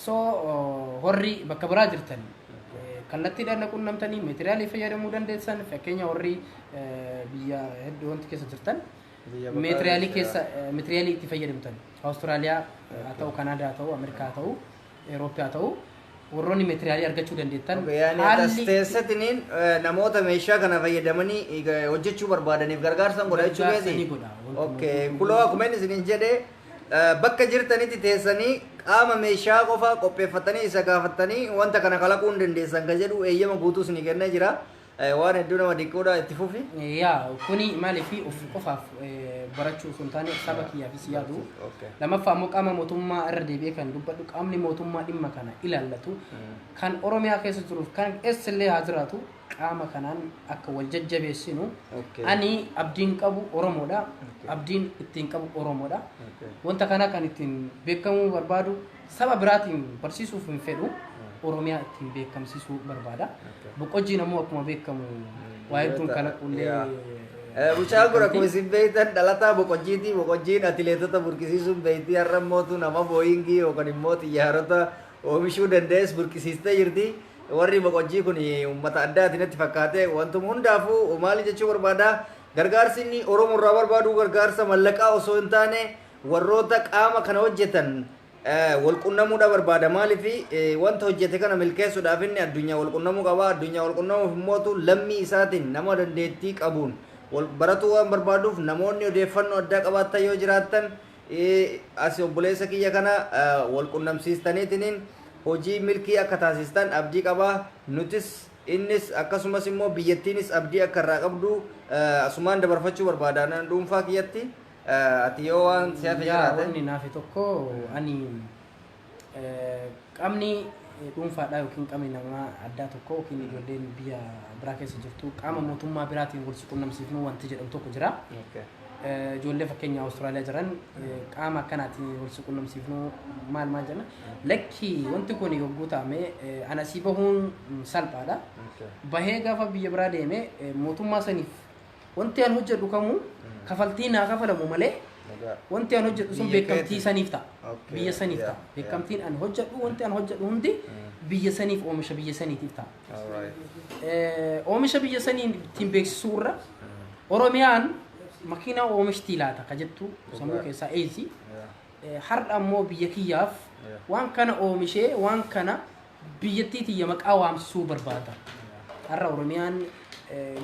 So warri bakka biraa jirtan kallattiidhaan na qunnamtanii meetiriyaalii fayyadamuu dandeessan. Fakkeenya warri biyya hedduu wanti keessa jirtan meetiriyaalii keessa meetiriyaalii itti fayyadamtan, Awustiraaliyaa haa ta'u, Kanaadaa haa ta'u, Ameerikaa haa ta'u, Eurooppaa haa ta'u, warroonni meetiriyaalii argachuu dandeettan Yaani as teessatiniin namoota meeshaa kana fayyadamanii hojjechuu barbaadaniif gargaarsa godha jechuu Gargaarsa keeti? Ni godha. Wanti Okay, kuloo akkuma inni isiniin jedhe, bakka jirtanitti teessanii Qaama meeshaa qofa qopheeffatanii isa gaafatanii wanta kana kalaquu hin dandeessan kan jedhu eeyyama guutuu isinii kennee jira. Waan hedduu nama dinquudha, itti fufi. Yaa, kuni maaliif of qofaaf barachuu osoo hin taane saba kiyyaafis yaadu. Lammaffaa immoo qaama mootummaa irra deebi'ee kan dubbadhu, qaamni mootummaa dhimma kana ilaallatu kan Oromiyaa keessa jiruuf kan eessallee haa jiraatu, qaama kanaan akka wal jajjabeessinu. Ani abdiin qabu Oromoodha. Abdiin ittiin qabu Oromoodha. Wanta kana kan ittiin beekamuu barbaadu saba biraatiin barsiisuuf hin fedhu. Oromiyaa ittiin beekamsiisuu barbaada. Boqqojjiin ammoo akkuma beekamu waa hedduun kalaqullee. Mucaan kun akkuma isin beektan dhalataa Boqojjiiti. Boqojjiin atileetota burqisiisuun beektii, har'a immoo nama Booyingii yookaan immoo xiyyaarota oomishuu danda'es burqisiistee jirti. Warri Boqojjii kun uummata addaati natti fakkaate. Wantuma hundaafuu maali jechuu barbaada? Gargaarsi inni Oromoo irraa barbaadu gargaarsa mallaqaa osoo hin taane warroota qaama kana hojjetan wal qunnamuudha barbaada. Maaliif wanta hojjete kana milkeessuudhaaf inni addunyaa wal qunnamuu qaba. Addunyaa wal qunnamuuf immootu lammii isaatiin nama dandeettii qabuun wal baratuu waan barbaaduuf, namoonni odeeffannoo addaa qabaattan yoo jiraattan as obboleessa kiyya kana wal qunnamsiistaniitiin hojii milkii akka taasistan abdii qaba. Nutis, innis, akkasumas immoo biyyattiinis abdii akka irraa qabdu asumaan dabarfachuu barbaada dhuunfaa kiyyatti. Ati yoo waan si hafe Yaa, jiraate. Wanni naafe tokko, ani qaamni dhuunfaadhaa yookiin qaamni namaa addaa tokko yookiin ijoolleen biyya biraa keessa jirtu qaama mootummaa biraatiin wal qunnamsiifnu wanti jedhamu tokko jira. Ijoollee fakkeenya Awustiraaliyaa jiran qaama akkanaatiin wal qunnamsiifnu maal maal jenna. Lakki, wanti kun yogguu ta'ame anasii bahuun salphaadha. Bahee gaafa biyya biraa deeme mootummaa saniif wanti an hojjedhu kamuu kafaltii naa kafalamu malee wanti an hojjedhu sun Biyya beekamtii keeti. saniif ta'a. Biyya saniif ta'a. Beekamtiin an hojjedhu, wanti an hojjedhu hundi biyya saniif, oomisha biyya saniitiif ta'a. Oomisha biyya sanii ittiin beeksisuu irra Oromiyaan makiinaa oomishtii laata ka jettu sammuu keessaa eeysi. Har'a ammoo biyya kiyyaaf waan kana oomishee waan kana biyyattii tiyya maqaa waamsisuu barbaada. Har'a Oromiyaan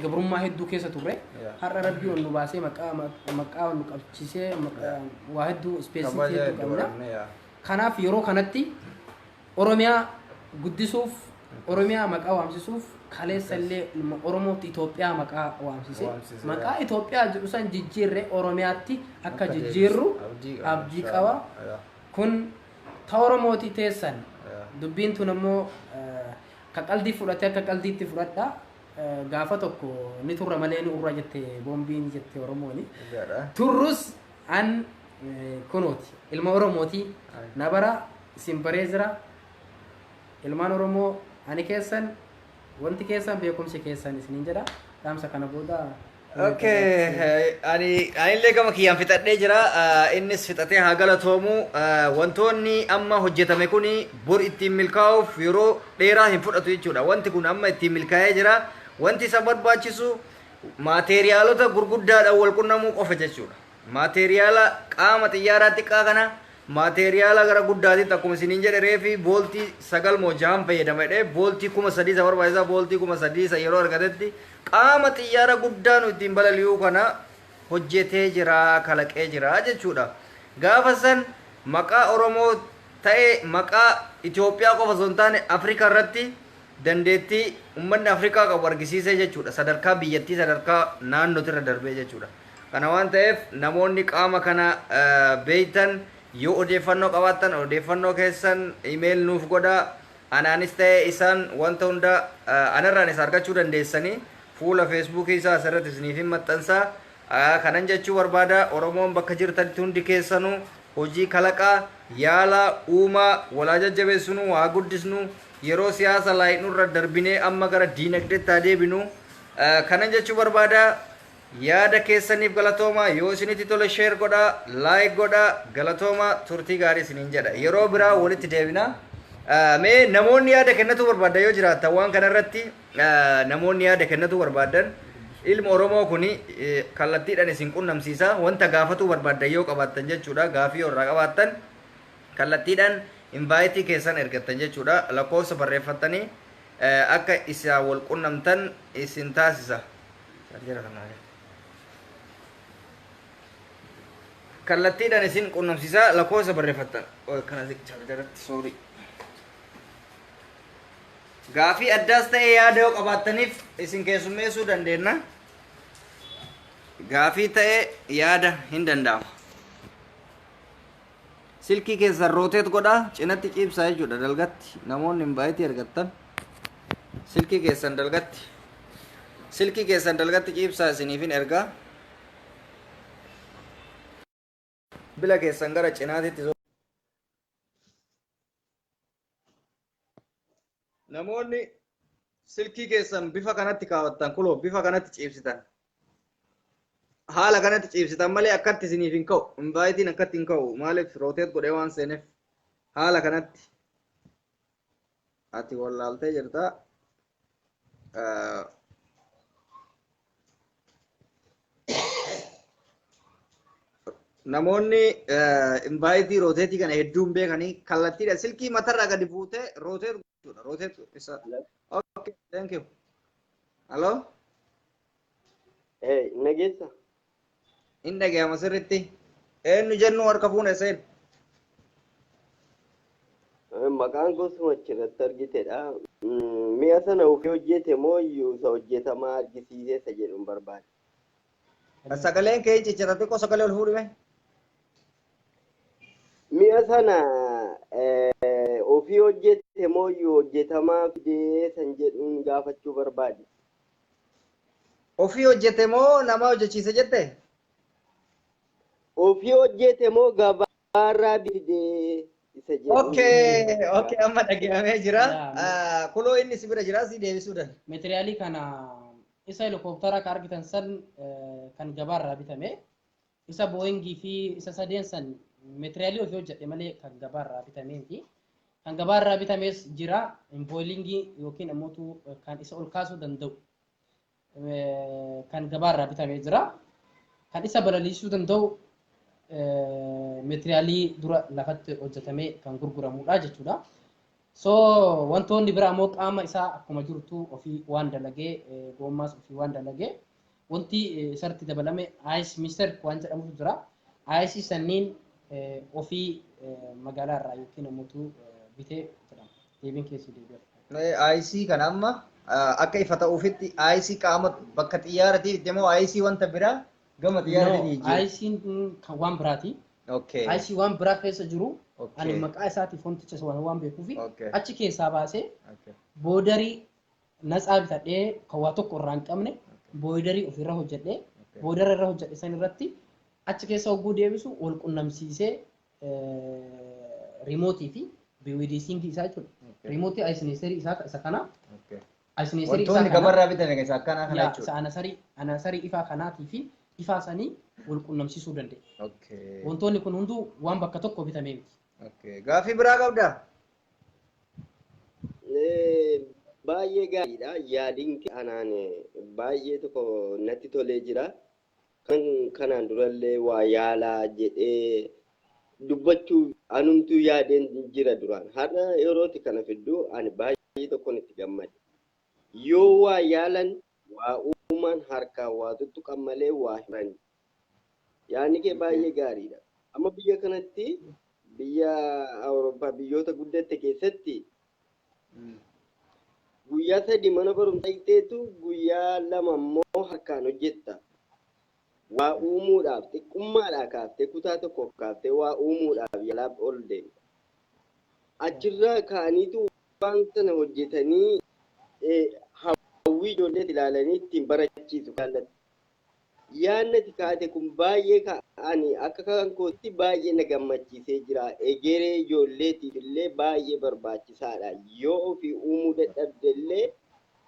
gabrummaa hedduu keessa turre. Har'a Rabbii ol nu baasee maqaa nu qabsiisee waa hedduu ispeesii Kabaja hedduu hedduu qabna. godhamne, yaa. Kanaaf yeroo kanatti Oromiyaa guddisuuf, Oromiyaa maqaa waamsisuuf, kaleessa illee ilma Oromootti Itoophiyaa maqaa waamsise. Waamsise, Maqaa Itoophiyaa jedhu san jijjiirre Oromiyaatti akka Akka jijjiirru deebisu. Abdii qaba. Abdii qaba. Kun ta Oromootii teessan. Dubbiin tun ammoo ka qaldii fudhate akka qaldiitti fudhadha. Gaafa tokko ni turra malee ni urra jette boombiin jette Oromooni. Dhugaadha. Turrus an kunooti ilma Oromooti, na bara isin baree jira. Ilmaan Oromoo, ani keessan, wanti keessan beekumsi keessan isiniin jedha. Dhaamsa kana booda. Okay, ani anillee gama kiyyaan fixadhee jira. Innis fixatee haa galatoomu. Wantoonni amma hojjetame kuni bor ittiin milkaa'uuf yeroo dheeraa hin fudhatu jechuudha. Wanti kun amma ittiin milkaa'ee jira. Wanti isa barbaachisu maateeriyaalota gurguddaadhaan wal qunnamuu qofa jechuudha. Maateeriyaala qaama xiyyaaraa xiqqaa kana maateeriyaala gara guddaatitti, akkuma isiniin jedhe reefi, vooltii 9 moo 6 fayyadama jedhee, vooltii 3000 isa barbaachisaa. Vooltii 3000 isa yeroo argatetti qaama xiyyaara guddaa nu ittiin balali'uu kana hojjetee jira, kalaqee jira jechuudha. Gaafa san maqaa Oromoo ta'ee maqaa Itoophiyaa qofa osoo hin taane Afrikaa irratti dandeettii uummanni Afrikaa qabu argisiisee jechuudha. Sadarkaa biyyattii, sadarkaa naannootirra darbee jechuudha. Kana waan ta'eef namoonni qaama kana beeytan yoo odeeffannoo qabaattan odeeffannoo keessan email nuuf godhaa. Anaanis ta'ee isaan wanta hunda anarraan isa argachuu dandeessanii fuula Feesbuukii isaa asirratti isiniif hin maxxansaa. Kanan jechuu barbaada, Oromoon bakka jirtanitti hundi keessanuu hojii kalaqaa, yaala, uumaa walaa jajjabeessinu, haa guddisnu. Yeroo siyaasa laayinurra darbinee amma gara diinagdeetti haa deebinu. Kanan jechuu barbaada. Yaada keessaniif galatooma. Yoo isinitti tole share godhaa, like godhaa, galatooma, turtii gaarii isiniin jedha. Yeroo biraa walitti deebina. Mee namoonni yaada kennatu barbaadan yoo jiraatan, waan kana irratti namoonni yaada kennatu barbaadan, ilma Oromoo kuni kallattiidhaan isin qunnamsiisa. Wanta gaafatuu barbaadan yoo qabaattan jechuudha. Gaafii yoo irraa qabaattan kallattiidhaan invite keessan ergattan jechuudha. Lakkoofsa barreeffattanii akka isa wal qunnamtan isin taasisa. Charger kana. Kallattiidhaan isin qunnamsiisaa, lakkoofsa barreeffattan. Kana jalatti, sorry. Gaafii addaas ta'e yaada yoo qabaattaniif isin keessummeessuu dandeenya. Gaafii ta'e yaada hin danda'ama. Silkii keessan rotate godhaa, cinatti ciibsaa jechuudha dalgatti. Namoonni invite argattan. Silkii keessan dalgatti. Silkii keessan dalgatti ciibsaa, isiniifin ergaa. Bila keessan gara cinaatitti. Namoonni silkii keessan bifa kanatti kaawwattan, kuloo bifa kanatti ciibsitan. Haala kanatti ciibsitan malee akkatti isiniif hin ka'u. Inviteiin akkatti hin ka'u. Maaliif? Rotate godhee waan seeneef. Haala kanatti. Ati wallaaltee jirta. Namoonni invite rotate kana hedduun beekanii kallattiidha. Silkii matarraa gadi fuutee rotate gochuudha. Rotate isa. Okay, thank you. Hello? Hey, nageessa. Hin dhaga'ama sirriitti. Eenyu jennu harka fuune seen? Maqaan koo achirratti argitedha. Mi'a sana ofii hojjete moo iyyuu isa hojjetamaa argisiisee isa jedhuun barbaade. Sagaleen kee hin ciccita, xiqqoo sagalee ol fuudhime. Mi'a sana ofii hojjete moo iyyuu hojjetamaa fidee san jedhuun gaafachuu barbaade. Ofii hojjete moo nama hojjechiise jette? Ofii hojjete moo gabaarraa fidee isa jedhuun. Okay, amma dhaga'amee jira. Yaa. Kuloo inni si bira jira, si deebisuu danda'a. Meetiriyaalii kana, isa helikooптara ka argitan san, kan gabaarraa bitame, isa Boeingii fi isa sadeen san meetiriyaalii ofii hojjedhe malee kan gabaarraa bitame miti. Kan gabaarraa bitames jira, Boeingii yookiin ammoo kan isa ol kaasuu danda'u kan gabaarraa bitamee jira. Kan isa balaliisuu danda'u meetiriyaalii dura lafatti hojjetamee kan gurguramudha jechuudha. So wantoonni biraa immoo qaama isaa akkuma jirtu ofii waan dalagee, goommaas ofii waan dalagee, wanti isarratti dabalame ice mister waan jedhamutu jira. Ice sanniin ofii magaalaa irraa yookiin ammoo bitee jedhama. Deebiin keessi deebi'a. IC kana amma akka ifa ta'uufitti, IC qaama bakka xiyyaaratiif itti moo IC wanta biraa gama xiyyaaratiif jijjiiru? IC'n kan waan biraati. IC waan biraa keessa jiru, ani maqaa isaatiif wanticha waan beekuufi achi keessaa baasee borderii natsaa bitadhee, kan waa tokko irraa hin qabne, borderii ofirra hojjedhee, bordera irra hojjedhe san irratti achi keessa hogguu deebisu wal qunnamsiisee, remote fi BWD isaa jechuudha. Remote iSensor isaa isa kana. iSensor isaa Wantoonni kana. gabarraa bitame isa akkanaa kana Yaa, isa jechuudha. anasarii ifaa kanaatii fi ifaa sanii wal qunnamsiisuu danda'e. Wantoonni kun hunduu waan bakka tokko bitamee miti. Okay. Gaaffii biraa qabdaa? Baay'ee gaariidha. Yaadiin kee anaan baay'ee tokko natti tolee jira. Kan kanaan durallee waa yaalaa jedhee dubbachuu anumtuu yaadeen jira duraan. Har'a yerooti kana fidduu ani baay'ee tokkoon itti gammade. Yoo waa yaalan, waa uumaan, harkaan waa tuttuqan malee waa hiran. Yaadni kee baay'ee gaariidha. Amma biyya kanatti, biyya Awurooppaa, biyyoota guddatte keessatti guyyaa 3 mana barumsaa hiikteetu guyyaa 2 immoo harkaan hojjetta. Waa uumuudhaaf xiqqummaadhaa kaaftee, kutaa tokko kaaftee waa uumuudhaaf yaalaa ol deemta. Achirraa ka'aniitu waan sana hojjetanii hawwii ijoolleet ilaalanii ittiin barachiisu kaallatti. Yaadni ati kaate kun baay'ee ani akka kan kootti baay'ee na gammachiisee jira. Egeree ijoolleetiif illee baay'ee barbaachisaadha. Yoo ofii uumuu dadhabde illee,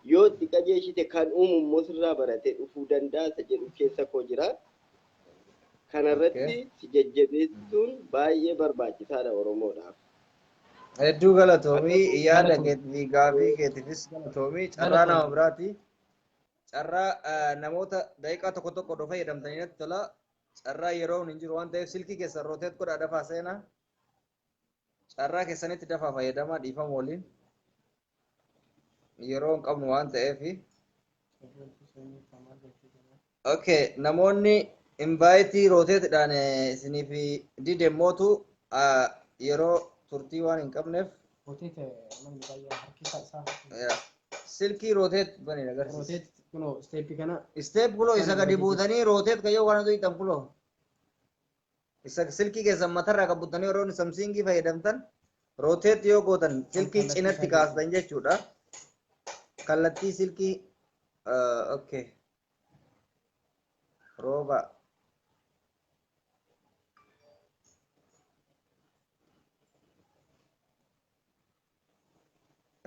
yoo itti qajeelchite, kan uumu immoo sirraa baratee dhufuu danda'a isa jedhu keessa koo jira. Kanarratti si jajjabeessuun baay'ee barbaachisaadha Oromoodhaaf. Hedduu galatoomii, yaada Galatoomii. keetii fi gaafii keetiifis galatoomii. Carraa nama biraati. Carraa namoota daqiiqaa tokko tokko odoo fayyadamtanii natti tola. Carraa yeroo hin jiru waan ta'eef silkii keessan rotate godhaa, dafaa seenaa. Carraa keessanitti dafaa fayyadamaa, dhiifama waliin. Yeroo hin qabnu waan ta'eef. Okay, namoonni Invite rotatedhaan isiniif dide mootu yeroo turtii waan hin qabneef. Rotate namni baay'ee harkisa isaa. Silkii rotate bani agarsiisa. Rotate kunoo step kana. Step kuloo isa gadi buutanii rotate kayyoo waan tuqxan kuloo. Isa silkii keessan matarraa qabbutanii yeroo Samsungii fayyadamtan rotate yoo gootan silkii cinatti kaastan jechuudha. Kallattii silkii, okay. Rooba.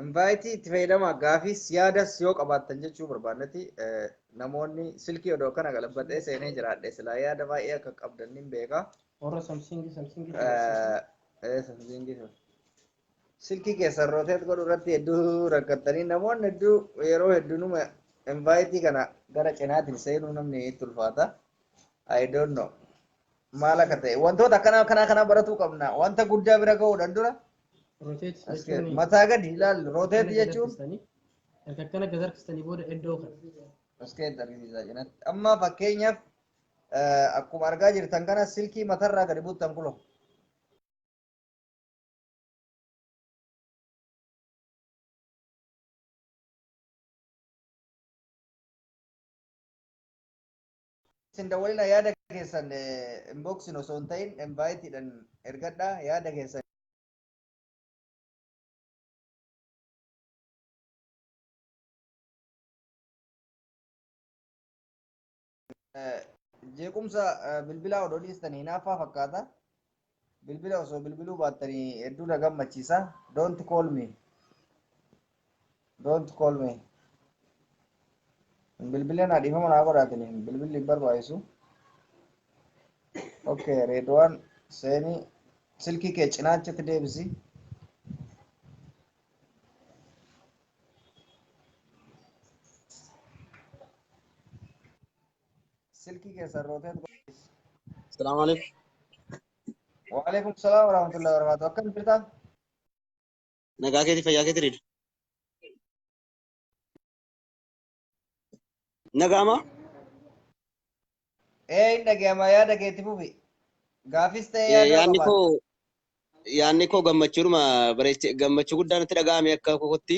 Invite itti fayyadama, gaafis yaadas yoo qabaattan jechuu barbaannati. Namoonni silkii odoo kana galabbadhee seenee jiraadhe silaa yaada baay'ee akka qabdan nin beeka. Warra Samsungii. Samsungii. Silkii keessan rotate godhu irratti hedduu rakkattanii, namoonni hedduu yeroo hedduu numa invite kana gara cinaatiin seenuu namni itti ulfaata. I don't know. Maal akka ta'e, wantoota akkanaa akkanaa kana baratuu qabna. Wanta guddaa bira gahuudhaan dura. Rotate jechuun mataa gadi ilaallu, rotate jechuun. Erga akkana gad harkistanii booda iddoo kana. As keessa argisiisaa cinatti. Amma fakkeenyaaf akkuma argaa jirtan kana silkii matarraa gadi buttan kulo. Isin dawwalina, yaada keessan inboxin osoo hin ta'in inviteedhaan ergadhaa yaada keessan. Jeequmsa bilbilaa odoo dhiistanii hinaaffaa fakkaata. Bilbila osoo bilbiluu baattanii hedduu na gammachiisa. Don't call me. Don't call me. Bilbila naa dhiifama naa godhaatini. Bilbilli hin barbaachisu. Okay, Reedwaan seenii silkii kee cinaachatti deebisi. Silkii keessan rotate godhisi. Assalamu alaikum. Waalaikum salaam warahmatullahi wabarakatuh. Akkam jirta? Nagaa keeti, fayyaa keeti Riid. Nagaama? Ee, hin dhaga'ama, yaada keetti fufi. Gaafis ta'ee yaada Yaadni qabaadhu. koo, yaadni koo gammachuudhuma bareeche, gammachuu guddaan natti dhaga'ame akka kootti.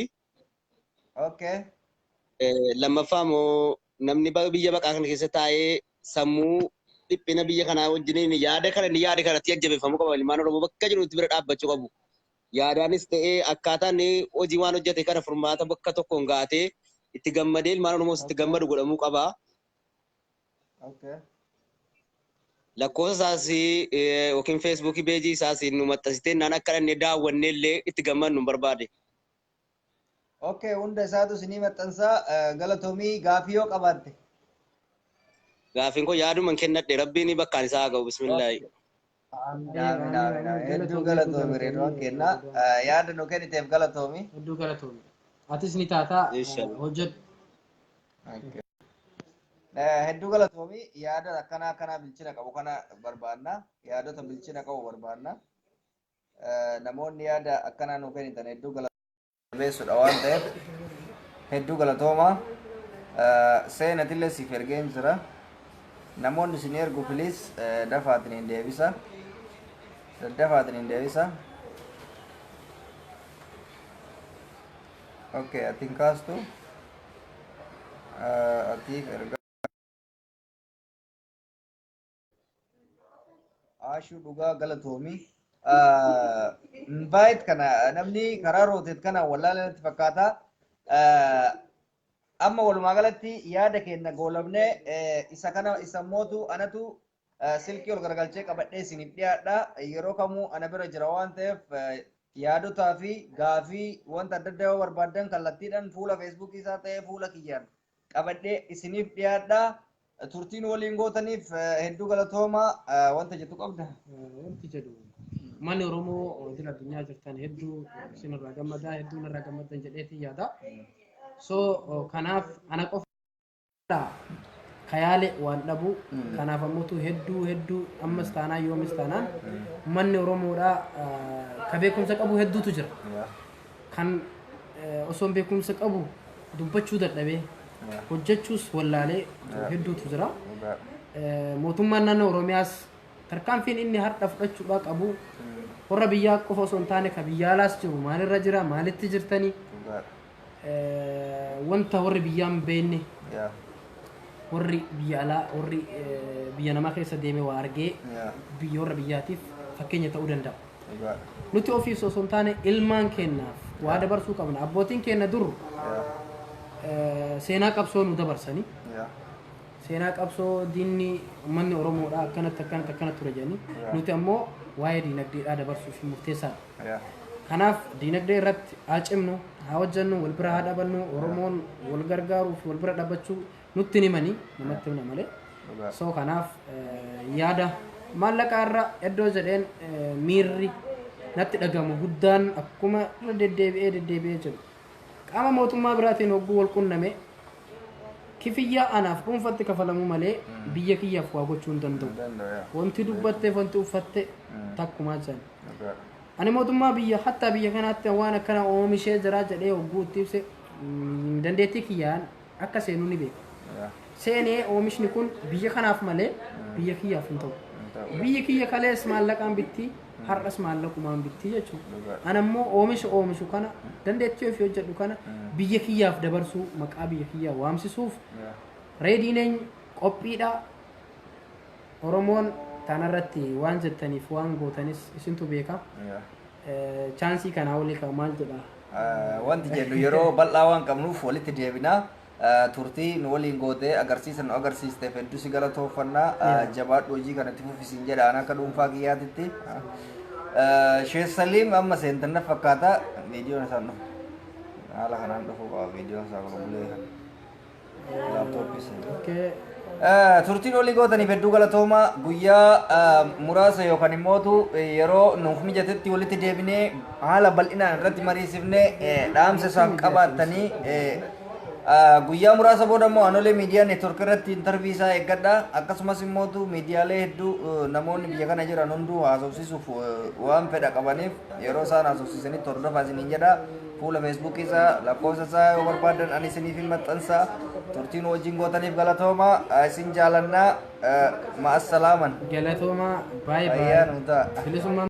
Lammaffaa immoo namni biyya baqaa kana keessa taa'ee sammuu dhiphina biyya kanaa wajjiniin yaada kana inni yaada kanatti jajjabeeffamuu qaba. Ilmaan Oromoo bakka jirutti bira dhaabbachuu qabu. Yaadaanis ta'ee akkaataan inni hojii waan hojjete kana furmaata bakka tokkoon gaatee itti gammadee ilmaan Oromoos itti gammadu godhamuu qaba. Lakkoofsa isaas yookiin Facebookii page isaas nu maxxansitee naan akka dhannee daawwannee illee itti gammadnu hin barbaade. Okay, hunda isaatu isinii maxxansaa. Galatoomii, gaafii yoo qabaatte. Gaafiin koo yaaduman kennadhe, rabbiin bakkaan isaa haa ga'u, bismillaahi. Amiin, amiin, amiin. Hedduu galatoomi, Reedwaan kenna. Yaada nu kenniteef galatoomi. Hedduu galatoomi. Atis ni taataa. Inshallah. Hojjedhu. Hedduu galatoomi, yaada akkanaa akkanaa bilchina qabu kana barbaanna. Yaadota bilchina qabu barbaanna. Namoonni yaada akkanaa nu kennitan hedduu galatoomessuudha waan ta'eef hedduu galatooma. Seenatillee siif ergeen jira. Namoonni isin ergu, please, dafaatiin hin deebisa. Daddafaatiin hin deebisa. Okay, ati hin kaastu. Atiif erga. Ashuu dhugaa galatoomi. Invite kana namni karaa rotate kana wallaalee natti fakkaata. Amma walumaa galatti yaada keenya goolabnee isa kana isa mootu anatu silkii ol garagalchee qabadhee isiniif dhiyaadha. Yeroo kamuu ana bira jira waan ta'eef yaadotaa fi gaafii wanta adda addaa yoo barbaaddan kallattiidhaan fuula Facebookii isaa ta'ee fuula kiyyaan qabadhee isiniif dhiyaadha. Turtiin waliin gootaniif hedduu galatooma, wanta jettu qabda. Wanti jedhu, manni Oromoo idil addunyaa jirtan hedduu isinirraa gammadaa, hedduu narraa gammaddan jedheetii yaada. So kanaaf ana qofa kayaale waan dhabu, kanaaf ammoo hedduu hedduu ammas taanaan yoomis taanaan manni Oromoodhaa ka beekumsa qabu hedduutu jira. Kan osoo beekumsa qabu dubbachuu dadhabee hojjechuus wallaalee hedduutu jira. Mootummaan naannoo Oromiyaas tarkaanfiin inni har'a fudhachuudhaa qabu warra biyyaa qofa osoo hin taane ka biyya alaas jiru maalirra jira, maalitti jirtanii, wanta warri biyyaa hin beekne, warri biyya alaa, warri biyya namaa keessa deeme waa argee biyya warra biyyaatiif fakkeenya ta'uu danda'a. Nuti ofiif osoo hin taane ilmaan keenyaaf waa dabarsuu qabna. Abbootiin keenya dur seenaa qabsoo nu dabarsanii, seenaa qabsoo diinni uummanni Oromoodha akkanatti akkanatti akkanatti ture jedhanii, nuti ammoo waa'ee diinagdeedhaa dabarsuuf murteessaadha. Kanaaf diinagdee irratti haa cimnu, haa hojjennu, wal bira haa dhabannu. Oromoon wal gargaaruu fi wal bira dhabbachuu nutti himanii namatti himna malee. So kanaaf yaada maallaqa irra iddoo jedheen miirri natti dhagamu guddaan akkuma irra deddeebi'ee deddeebi'ee jedhu, qaama mootummaa biraatiin hogguu wal qunname kifiyyaa anaaf dhuunfatti kafalamuu malee biyya kiyyaaf waa gochuu hin danda'u. Wanti dubbatteef wanti uffatte takkumaa jiran. Ani mootummaa biyya hattaa biyya kanaatti waan akkana oomishee jira jedhee hogguu itti ibse, dandeettii kiyyaan akka seenuu ni beeka. Seenee oomishni kun biyya kanaaf malee biyya kiyyaaf hin ta'u. Biyyi kiyya kalees maallaqaan bittii, har'as maallaqumaan bittii jechuudha. Ani ammoo oomisha oomishu kana, dandeettii ofii hojjedhu kana biyya kiyyaaf dabarsuu, maqaa biyya kiyyaa waamsisuuf ready neen, qophiidha. Oromoon tanarratti waan jettaniif waan gootanis isintu beeka. Chance kanaa olii kan maal jedha? Wanti jennu yeroo bal'aa waan qabnuuf walitti deebinaa. Turtii nu waliin gootee agarsiisa nu agarsiisteef hedduu si galatoofannaa. Jabaadhu, hojii kanatti fufisiin jedhaan akka dhuunfaa kiyyaatitti. Sheekh Saliim amma seentan fakkaata, viidiyoon isaan dhufu. Haala kanaan dhufuu qaba viidiyoon isaa kun bulee kan. Laaptooppii seenaa. Turtiin olii gootaniif hedduu galatooma. Guyyaa muraasa yookaan immootu yeroo nuuf mijatetti walitti deebinee haala bal'inaan irratti mariisifnee dhaamsa isaan qabaattanii, guyyaa muraasa booda immoo Anolee Miidiyaa Network irratti interview isaa eeggadha. Akkasumas immootu miidiyaalee hedduu namoonni biyya kana jiran hunduu haasofsiisuuf waan fedha qabaniif yeroo isaan haasofsiisanitti hordofaa isiniin jedha. Fuula Feesbuukii isaa, lakkoofsa isaa yoo barbaadan ani isiniif hin maxxansa. Turtiin wajjin gootaniif galatooma. Isin jaalannaa. Ma'assalaaman. Galatooma, baay'ee Fayyaa baay'ee. nu ta'a. Bilisummaan.